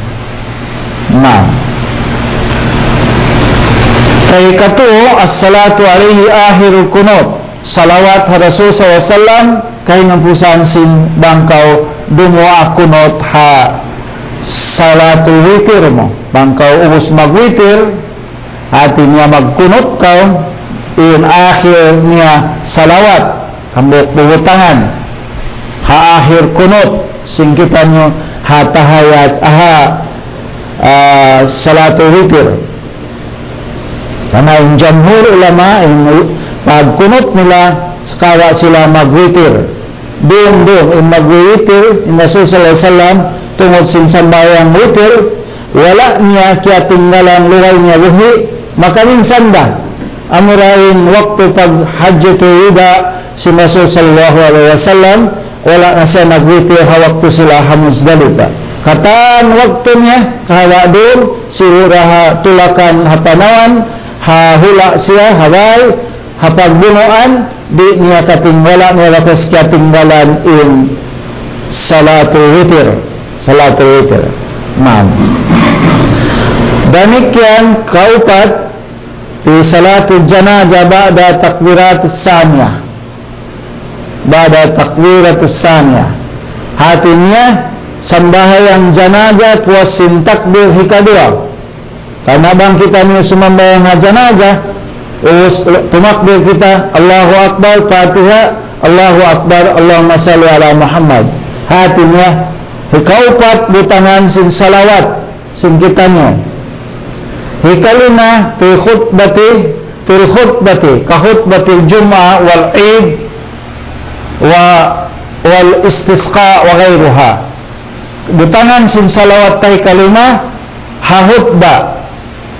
Naam. Kahikatu, as-salatu alayhi akhirul qunut. Salawat ha Rasul sallallahu alayhi wasallam, kahinapusan sin bang kaw dumuwaa kunut ha salatul witir mu. Bang kaw ubus magwitir, hati niya magkunut kaw, in akhir niya salawat, hambuuk butangan. Ha akhir kunut, sin kitaniyu ha tahayat, ha, ah, salatul witir. Karna' in jamhur ulama, in pagkunut nila, sakawa' sila magwitir. Dum-dum, in magwitir, in Rasul sallallahu alayhi wasallam, tungud sin sambahayang witir, wala' niya kiyatinggalan, lugay niya buhi', makaminsan da. Amura in waktu paghajjatul wida' sin Rasul sallallahu alayhi wasallam, wala' na siya nagwitir ha waktu sila ha Muzdalifa. Katan waktu niya, kahawa' dum, sigura ha tulakan, ha panawan, ha hula' siya, ha bay, ha pagbunuan, di' niya kating-, wala' niya bakas katinggalan in salatul witir. Salatul witir. Naam. Damikkiyan kaupat, fi salatul janaza ba'da takbiratus saniyah. Ba'da takbiratus saniyah. Hati niya, sambahayang janaza puas sin takbir hikaduwa. Karna' bang kitaniyu sumambahayang ha janaza, ubus tumakbir kita, Allahu Akbar, Fatiha, Allahu Akbar, Allahumma salli ala Muhammad. Hati niya, hikaupat butangan sin salawat, sin kitaniyu. Hikalima, fi khutbati, fil khutbati, ka khutbatil jum'ah wal eid, wa, wal istisqa wa ghayruha. Butangan sin salawat ta hikalima, ha hutba,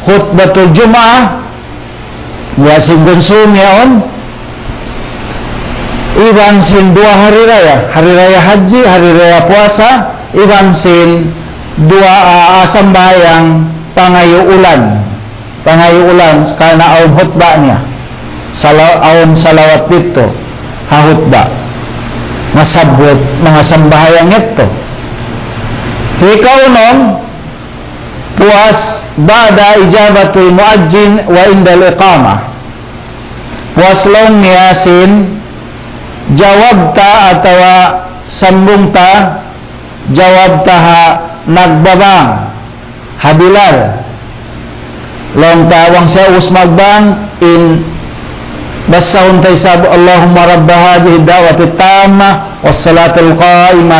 hutbatul jum'ah, ya sin gunsum yaun, iban sin duwa hari raya, hari raya haji, hari raya puasa, iban sin duwa, ah, sambahayang pangayu' ulan. Pangayu' ulan, karna' awn hutba niya. Sala-, awn salawat didtu, ha hutba. Masabbut, manga sambahayang yadtu. Hikaunum, puas ba'da ijabatul mu'adhdhin wa indal iqamah. Puas laung niya sin jawab ta atawa sambung ta, jawab ta ha nagbabang, ha Bilal. Laung ta bang siya ubus magbang, in basahun ta isab, اللهم رب هذه الدعوة التامة والصلاة القائمة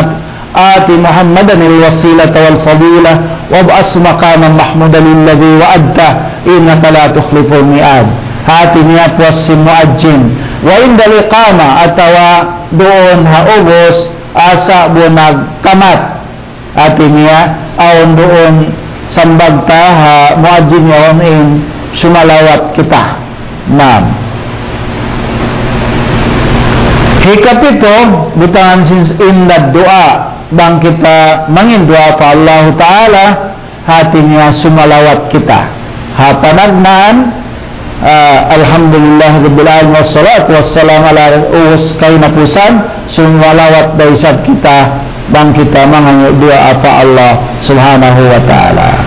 آت محمدا الوسيلة والفضيلة وابعثه مقاما محمودا الذي وعدته إنك لا تخلف الميعاد. Hati niya puas sin mu'adhdhin. Wa indal iqama, atawa duun ha ubus, asa' bu nagkamat. Hati niya, awn duun sambag ta ha mu'adhdhin yaun in sumalawat kita. Naam. Hikapitu, butangan sin indad du'a, bang kita mangin du'a pa Allahu Ta'ala, hati niya sumalawat kita. Ha panagnaan, Ah, alhamdulillah rabbil alamin, wassalatu wassalamu ala us-, kahinapusan, sumalawat da isab kita, bang kita mangayu' duwaa pa Allah Subhanahu wa Ta'ala.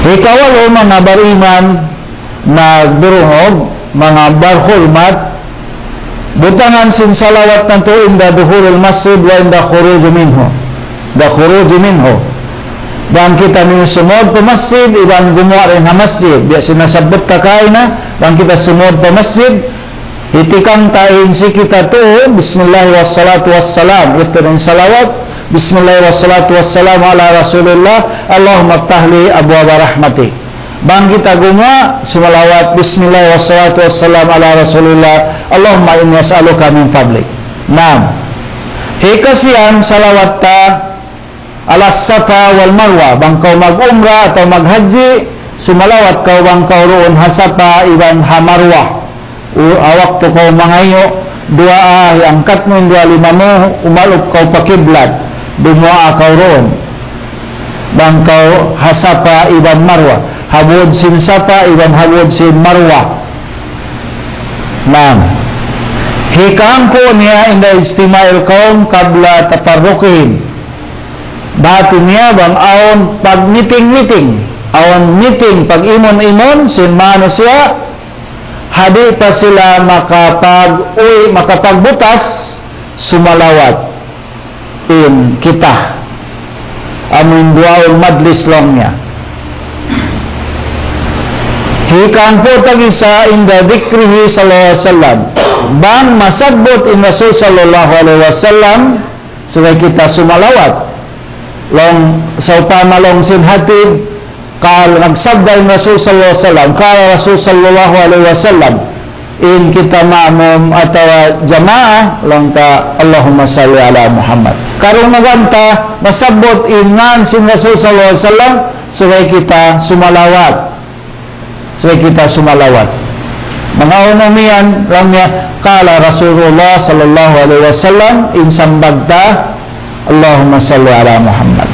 Hikawalu, manga bariman, nagdurungug, manga barhurmat, butangan sin salawat natu' inda dukhulil masjid wa inda khuruj minhu. Inda khuruj minhu. Bang kita niyu sumud pa masjid, iban gumuwa' dayn ha masjid. Biya' sin nasabbut ta kaina, bang kita sumud pa masjid, hitikang ta in siki ta tuud, bismillah wassalatu wassalam. Yadtu in salawat, bismillah wassalatu wassalamu ala rasulillah, Allahumma ftah li abwaba rahmatik. Bang kita gumuwa', sumalawat, bismillah wassalatu wassalamu ala rasulillah, Allahumma inni as'aluka min fadlik. Naam. Hikasiyam, salawat ta ala Safa wal Marwa. Bang kaw mag-umrah atawa maghajji, sumalawat kaw bang kaw duun ha Safa iban ha Marwa. U-, ha waktu kaw mangayu' duwaa, angkat mu in duwa lima mu, umalup kaw pa kiblat, dumuwaa kaw duun. Bang kaw ha Safa iban Marwa, ha būd sin Safa iban ha būd sin Marwa. Naam. Hikahangpu' niya inda ijtima'il qawm qabla tafarruqihim. Hāti niya bang awn pag-meeting-meeting, awn meeting, pag-imun-imun sin manusiya', ha di' pa sila makapag-uwi', makapagbutas, sumalawat in kita. Amun duwaa majlis laung niya. Hikahangpu' tag-isa inda dhikrihi sallallahu alayhi wasallam. Bang masabbut in Rasul sallallahu alayhi wasallam, subay kita sumalawat. Laung, sawpama laung sin hatib, qal, nagsabda in Rasul sallallahu alayhi wasallam, qala Rasul sallallahu alayhi wasallam, in kita ma'mum atawa jamaa, laung ta, Allahumma salli ala Muhammad. Karungugan ta, masabbut in ngan sin Rasul sallallahu alayhi wasallam, subay kita sumalawat. Subay kita sumalawat. Manga umumiyan, laung niya, qala Rasulullah sallallahu alayhi wasallam, in sambag ta, Allahumma salli ala Muhammad.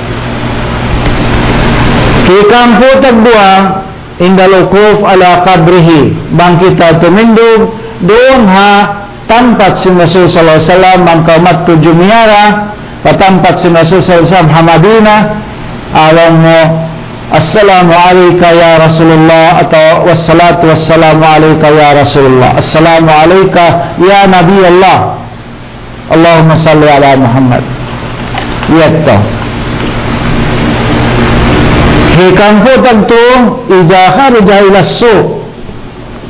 Hikahangpu' tagduwa, indal wuquf ala qabrihi, bang kita tumindug duun ha tampat sin Rasul sallallahu alayhi wasallam, bang kaw madtu jumiyara pa tampat sin Rasul sallallahu alayhi wasallam ha Madina, laung mu, "Assalamu alayka ya Rasulullah," atawa, "Wassalatu wassalamu alayka ya Rasulullah. Assalamu alayka ya Nabi Allah." Allahumma salli ala Muhammad. Yadtu. Hikahangpu' tagtu, idha kharaja ila suq.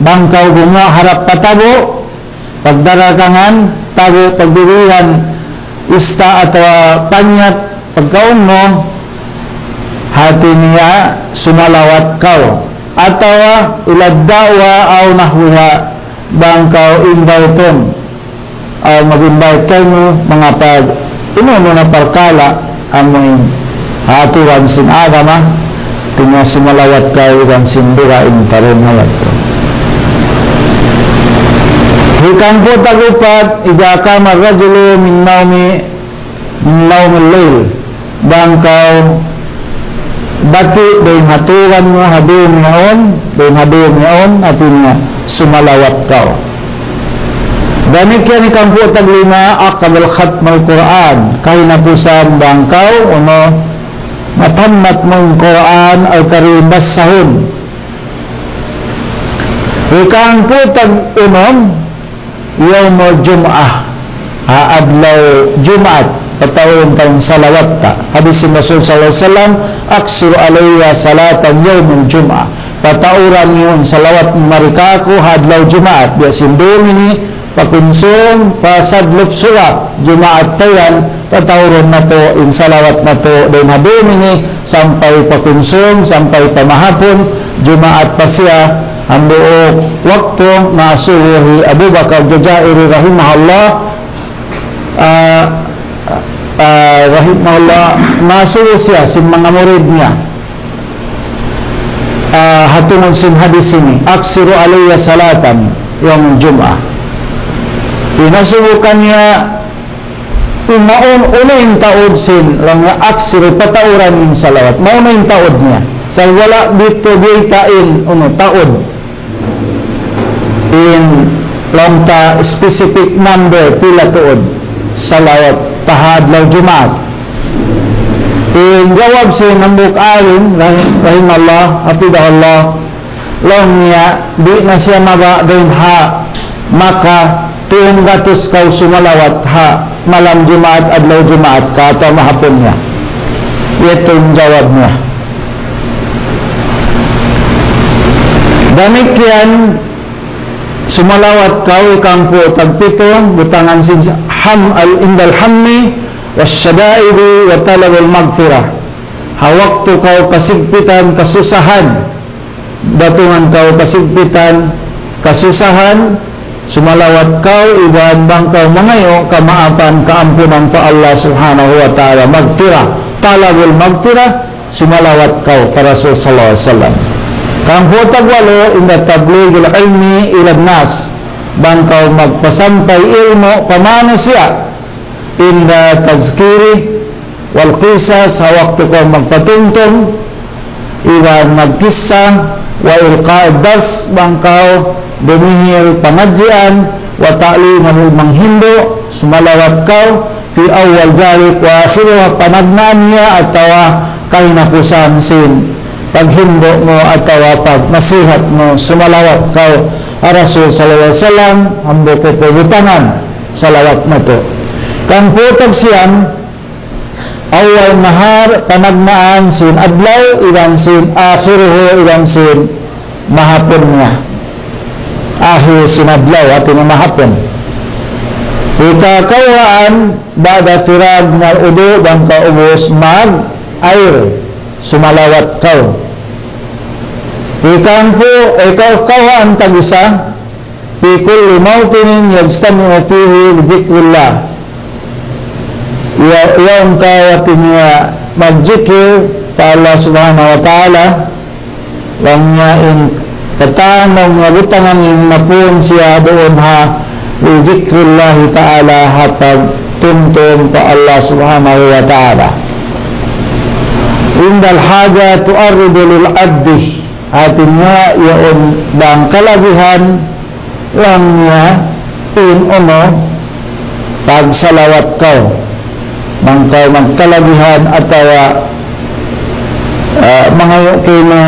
Bang kaw gumuwa' harap pa tabu', pagdarakangan, tabu', pagbibihan, ista' atawa panyat, pagkaun mu, hāti niya sumalawat kaw. Atawa ila da'wa aw nahwiha, bang kaw invite-un, aw mag-invite kaymu, manga pag-, unu-unu na parkala', amu in aturan sin agama, hāti niya sumalawat kaw iban sin dugaing pa duun ha yadtu. Hikahangpu' tag-upat, idha qama rajulu min nawmi, min nawmil layl. Bang kaw bati' dayn ha turan mu ha dum yaun, dayn ha dum yaun, hāti niya sumalawat kaw. Damikkiyan hikahangpu' taglima, aqibal khatmil Qur'an, kahinapusan bang kaw, unu, matammat mu in Qur'an Al-Karim basahun. Hikahangpu' tag-unum, yawmul jum'ah, ha adlaw Jumaat, pataurun ta in salawat ta. Hadis sin Rasul sallallahu alayhi wasallam, "Aksiru alayya salatan yawmul jum'ah." Patauran niyu in salawat mari kāku' ha adlaw Jumaat. Biya' sin dum ini, pakunsum, pasadlup suga, Jumaat pa yan, pataurun natu' in salawat natu', dayn ha dum ini, sampay pakunsum, sampay pa mahapun, Jumaat pa siya, hambuuk waktu, naasubu hi Abu Bakar Jazairi rahimahullah, ah, ah, rahimahullah, naasubu siya sin manga murid niya. Ah, ha tungud sin hadis ini, "Aksiru alayya salatan yawmul jum'ah." Inasubu kaniya, maunu, unu in taud sin, laung niya, "Aksiru, patauran in salawat." Maunu in taud niya. Sa' wala' bitu biyayta' in, unu, taud. In laung ta specific number pila tuud salawat pa ha adlaw Jumaat. In jawab sin hambuuk alim, rahim-, rahimahullah, hafidhahullah, laung niya, di' na siya mabaya' dayn ha maka tū gatus kaw sumalawat ha malam Jumaat, adlaw Jumaat, ka atawa mahapun niya. Yadtu in jawab niya. Damikkiyan, sumalawat kaw hikangpu' tagpitu, butangan sin ham al indal hammi, was shada'idi, wa talabul magfirah. Ha waktu kaw kasigpitan, kasusahan, butangan kaw kasigpitan, kasusahan, sumalawat kaw, iban bang kaw mangayu' kamaapan, kaampunan pa Allah Subhanahu wa Ta'ala, magfirah, talabul magfirah, sumalawat kaw pa Rasul sallallahu alayhi wasallam. Hikangpu' tagwalu, inda tablighil ilmi ilan nas, bang kaw magpasampay ilmu' pa manusiya', inda tazkiri wal qisas, ha waktu kaw magpatumtum, iban magkissa, wa ilqa'id dars, bang kaw dumihil pangadjian, wa ta'lim, iban manghindu', sumalawat kaw, fi awwal dhalik wa akhiruh, panagnaan niya atawa kahinapusan sin paghindu' mu atawa pagnasihat mu, sumalawat kaw ha Rasul sallallahu alayhi wasallam, hambuuk butangan salawat natu'. Hikangpu' tagsiyam, awwal nahar, panagnaan sin adlaw, iban sin akhiruhu, iban sin mahapun niya. Akhir sin adlaw, hati niya mahapun. Hikakawhaan, ba'da firag minal wudu', bang kaw ubus mag-air, sumalawat kaw. Hikangpu', hikakawhaan tag-isa, fi kulli mawtinin yajtami'u fihi li dhikrillah. Ya, yaun kaw hati niya magjikil pa Allah Subhanahu wa Ta'ala, laung niya in katan laung niya butangan in mapun siya duun ha li dhikrillahi Ta'ala, ha pagtumtum pa Allah Subhanahu wa Ta'ala. Indal haja tu'arridu lil abdi, hati niya yaun bang kalagihan laung niya in unu, pagsalawat kaw. Bang kaw magkalagihan atawa, ah, mangayu' kaymu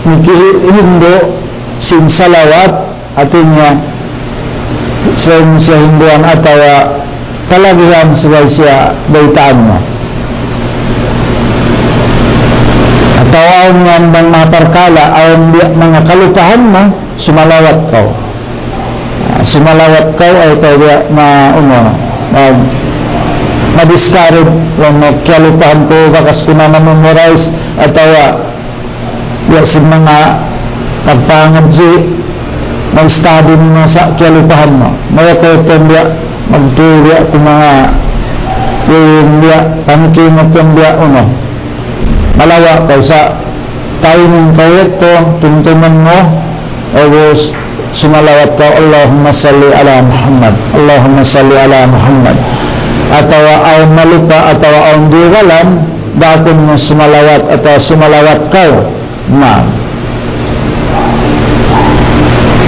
maghindu' sin salawat, hati niya, subay mu siya hinduan atawa kalagihan subay siya baytaan mu. Atawa awn yan bang manga parkala', awn biya' manga kalupahan mu, sumalawat kaw. Ah, sumalawat kaw, ay kaw biya' ma-, unu, ma-, ma-discourage, laung mu kiyalupahan ku, bakas ku na ma-memorize, atawa biya' sin manga pagpangadji', mag-study mu sa' kiyalupahan mu. Maya kaw tuud biya' magtuy biya' ku manga yun biya' pangki mu tuud biya' unu. Malawa' kaw sa' timing kaw yadtu, tumtuman mu, ubus sumalawat kaw, Allahumma salli ala Muhammad, Allahumma salli ala Muhammad. Atawa awn malupa, atawa awn diyugalan, dakun mu sumalawat, atawa sumalawat kaw. Na.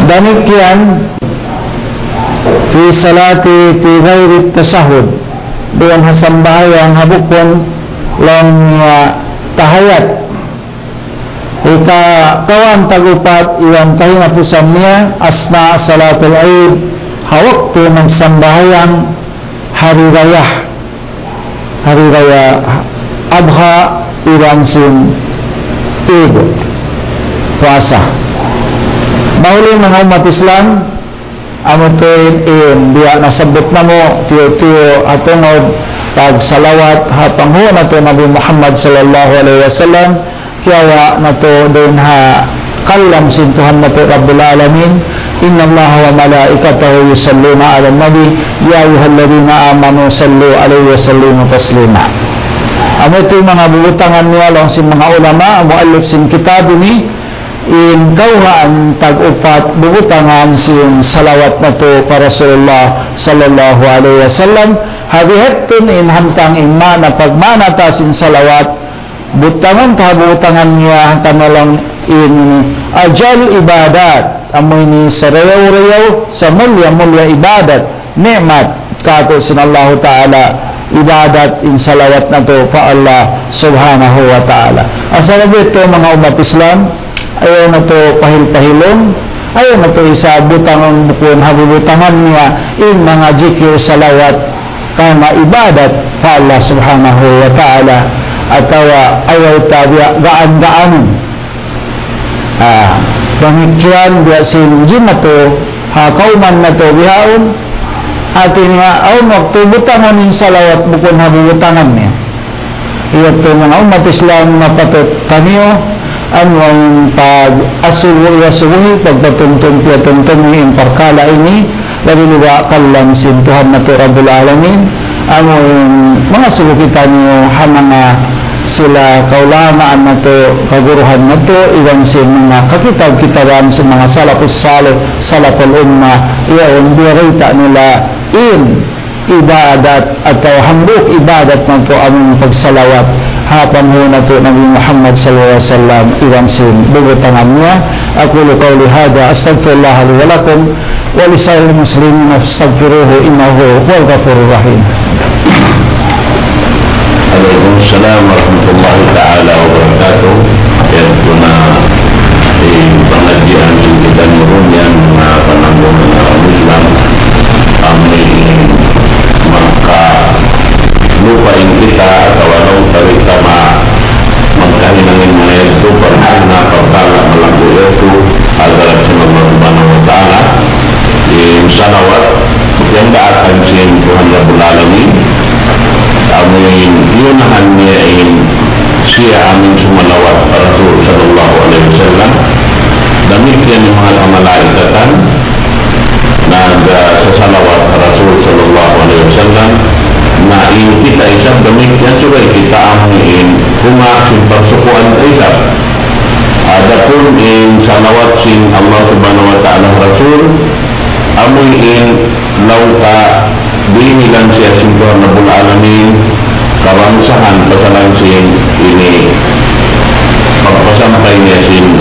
Damikkiyan, fi salati, fi ghairi tashahhud. Duun ha sambahayang ha bukun laung niya tahiyat. Hikakawhaan tag-upat iban kahinapusan niya, asna salatul Eid, ha waktu magsambahayang hari raya, hari raya Adha iban sin Eid puasa. Mahuli manga ummat Islam, amu tuud in biya' nasabbut namu', tiyu'-tiyu' ha tungud pagsalawat ha panghu' natu' Nabi Muhammad sallallahu alayhi wasallam, kiyawa' natu' dayn ha kalam sin Tuhan natu' Rabbul Alamin, إن الله وملائكته يصلون على النبي يا أيها الذين آمنوا صلوا عليه وسلموا تسليما. Amu tuud manga bubutangan niya laung sin manga ulama, muallif sin kitab ini, in kawhaan tag-upat bubutangan sin salawat natu' pa Rasulullah sallallahu alayhi wasallam. Ha bihaun in hantang in maana pagmaana ta sin salawat, butangan ta bubutangan niya hangkan na laung in ajal ibadat. Amu ini sarayaw-rayaw, samulliya-mulliya ibadat, ni'mat, kātu' sin Allahu Ta'ala, ibadat in salawat natu' pa Allah Subhanahu wa Ta'ala. Sabab yadtu manga ummat Islam, ayaw natu' pahil-pahilun, ayaw natu' isab butangan bukun ha bubutangan niya, in manga jikir salawat, karna' ibadat pa Allah Subhanahu wa Ta'ala, atawa ayaw ta biya' gaan-gaanun. Ah, damikkiyan biya' sin jimatu, ha kawman natu' bihaun, hāti niya, awn waktu butangan in salawat bukun ha bubutangan niya. Yadtu manga ummat Islam, mapatut taniyu, amu in pag-asubu, iyasubuhi, pagpatumtum, piyatumtum in parkala' ini, labi-labi kalam sin Tuhan natu' Rabbul Alamin, amu in mangasubu kitaniyu ha manga sila kaulamaan natu', kaguruhan natu', iban sin manga kakitab-kitaban sin manga salafus salih, salaful ummah, yaun biyarita' nila in ibadat atawa hambuuk ibadat natu' amu in pagsalawat ha panghu' natu' Nabi Muhammad sallallahu alayhi wasallam iban sin bubutangan niya. أقول قولي هذا، أستغفر الله لي ولكم ولسائر المسلمين فاستغفروه إنه هو الغفور الرحيم. Alaykum salam warahmatullahi ta'ala wabarakatuh. Yadtu na in pangadjian sin kitaniyu duun yan, manga pananggungan Islam, amu in makalupa in kita atawa laung ta di' ta ma-, magkahinang in manga yadtu, parkala' malaggu' yadtu, ha hadarat sin Allah Subhanahu wa Ta'ala, in salawat, yan daatan sin Tuhan Rabbul Alamin, amu in iyunahan niya in siya amu in sumalawat pa Rasul sallallahu alayhi wasallam. Damikkiyan in manga kamalaikatan nagsasalawat pa Rasul sallallahu alayhi wasallam. Na in kita isab damikkiyan, subay kita amu in kumaak sin pagsukuan ta isab. Adapun in salawat sin Allah Subhanahu wa Ta'ala pa Rasul, amu in laung ta dihilan siya sin Tuhan Rabbul Alamin, kabangsahan pasalan sin ini pagpasampay niya sin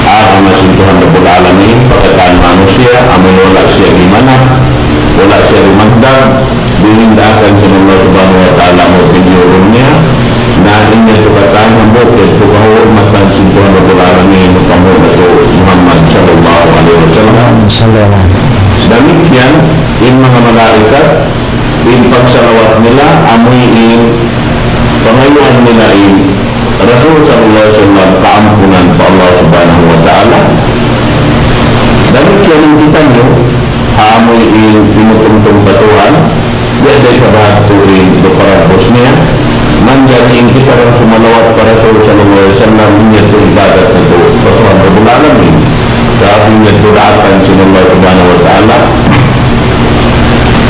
agama sin Tuhan Rabbul Alamin, pa katan manusiya', amu in wala' siya dimanat, wala' siya dimagdag, dihilan daatan sin Allah Subhanahu wa Ta'ala amu in piyurun niya, na in yadtu katan hambuuk yadtu kahurmatan sin Tuhan Rabbul Alamin, panghu' natu' Muhammad sallallahu alayhi wasallam. Sallallahu. Damikkiyan, in manga malaikat, in pagsalawat nila, amu in pangayuan nila in Rasul sallallahu alayhi wasallam kaampunan pa Allah Subhanahu wa Ta'ala. Damikkiyan in kitaniyu, ha amu in pinutumtum pa Tuhan, biya' da isab ha yadtu in pagparagbus niya, manjari in kita bang sumalawat pa Rasul sallallahu alayhi wasallam, in yadtu ibadat natu' pa Tuhan Rabbul Alamin. Sabab in yadtu daatan sin Allah Subhanahu wa Ta'ala.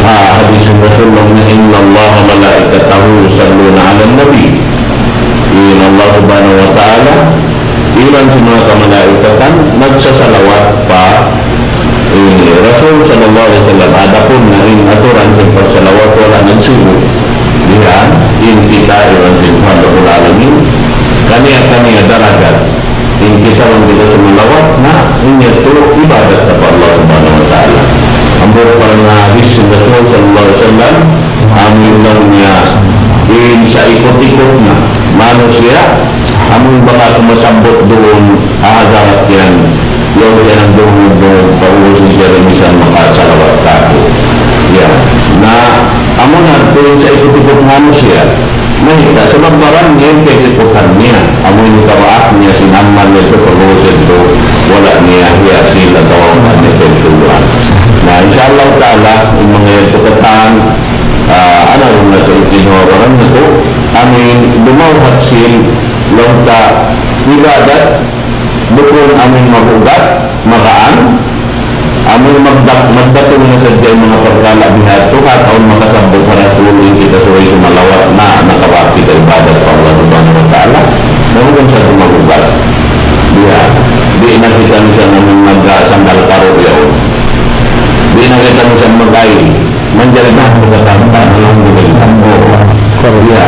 Ah, hadis Rasulullah, إن الله وملائكته يصلون على النبي. In Allah Subhanahu wa Ta'ala, iban sin manga kamalaikatan, nagsasalawat pa ini Rasul sallallahu alayhi wasallam. Adapun na in aturan sin pagsalawat, wala' nagsibu'. Diyan, in kita iban sin Tuhan Rabbul Alamin, kaniya-kaniya darajat. In kita bang kita sumalawat, na in yadtu ibadat ta pa Allah Subhanahu wa Ta'ala. Hambuuk parkala' hadis sin Rasul sallallahu alayhi wasallam, amu in laung niya, in sa ikut-ikut na manusiya', amu in bang aku masabbut duun ha hadarat yan, yaun siya nagdungug-dungug, paubus in siya da misan makasalawat kāku'. Ya. Na, amu na, tuud sa ikut-ikut manusiya'. Mayta', sabab baran niya in kaiputan niya. Amu in kabaak niya sin amal niya yadtu, pag-ubus yadtu, wala' niya hiyasil atawa wala' niya kaituan. Na, insha Allah Ta'ala, in manga yadtu katan, ah, anawn natu', in kinuha baran natu', amu in dumawhat sin laung ta ibadat, bukun amu in mabugat, magaan, amu in magdak-, magdatung na sadja in manga parkala' bihadtu, ha taun makasabbut ha Rasul, in kita subay sumalawat na, nakabak kita ibadat pa Allah Subhanahu wa Ta'ala, na bukun sadja mabugat. Diya, di' na kita misan amu in mag-, ah, sandal karu' yaun. Di' na kita misan mag-ay, manjari na magkatangkan, alhamdulillah. Karu'. Diya.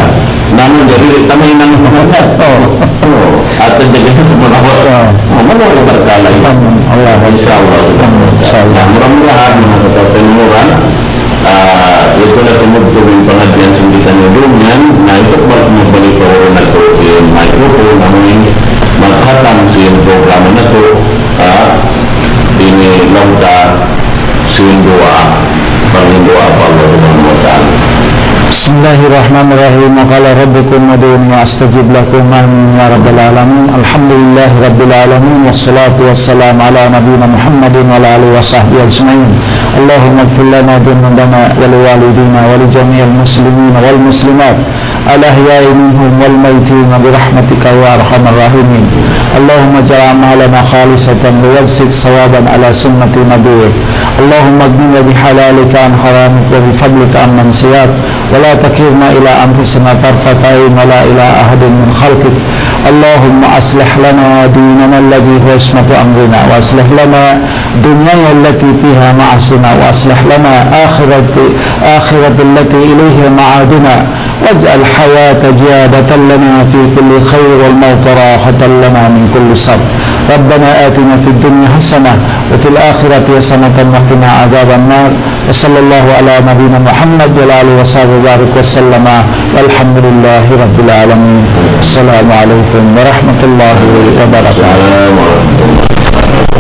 Namun jadi tamay nang maganda. Oh. Oh, at ang dagdag sa mga Oh. Oh, mga barkala yun. Amin. Allah. Insya Allah. Insya Allah. Nah, mura-murahan, manga kataw-taymanghuran, ah, yadtu na tumud ku in pangadjian sin kitaniyu duun yan, na itu balik mabalik pa uru na tu in microphone, amuin maghatang sin programa natu', ah, ini laung ta sin duwaa, panghinduwaa pa Allah Subhanahu wa Ta'ala. بسم الله الرحمن الرحيم. وقال ربكم ادعوني أستجب لكم. آمين يا رب العالمين. الحمد لله رب العالمين، والصلاة والسلام على نبينا محمد وعلى آله وصحبه أجمعين. اللهم اغفر لنا ذنوبنا ولوالدينا ولجميع المسلمين والمسلمات الأحياء منهم والميتين برحمتك يا أرحم الراحمين. اللهم اجعل أعمالنا خالصة لوجهك صوابا على سنة نبيك. اللهم اغننا بحلالك عن حرامك وبفضلك عمن سواك، ولا تكلنا إلى أنفسنا طرفة عين ولا إلى أحد من خلقك. اللهم أصلح لنا ديننا الذي هو عصمة أمرنا، وأصلح لنا دنيانا التي فيها معاشنا، وأصلح لنا آخرة، آخرة التي إليها معادنا، واجعل الحياة زيادة لنا في كل خير والموت راحة لنا من كل شر. ربنا آتنا في الدنيا حسنة وفي الآخرة حسنة وقنا عذاب النار. وصلى الله على نبينا محمد وعلى آله وصحبه وبارك وسلم. والحمد لله رب العالمين. السلام عليكم ورحمة الله وبركاته. السلام ورحمة الله.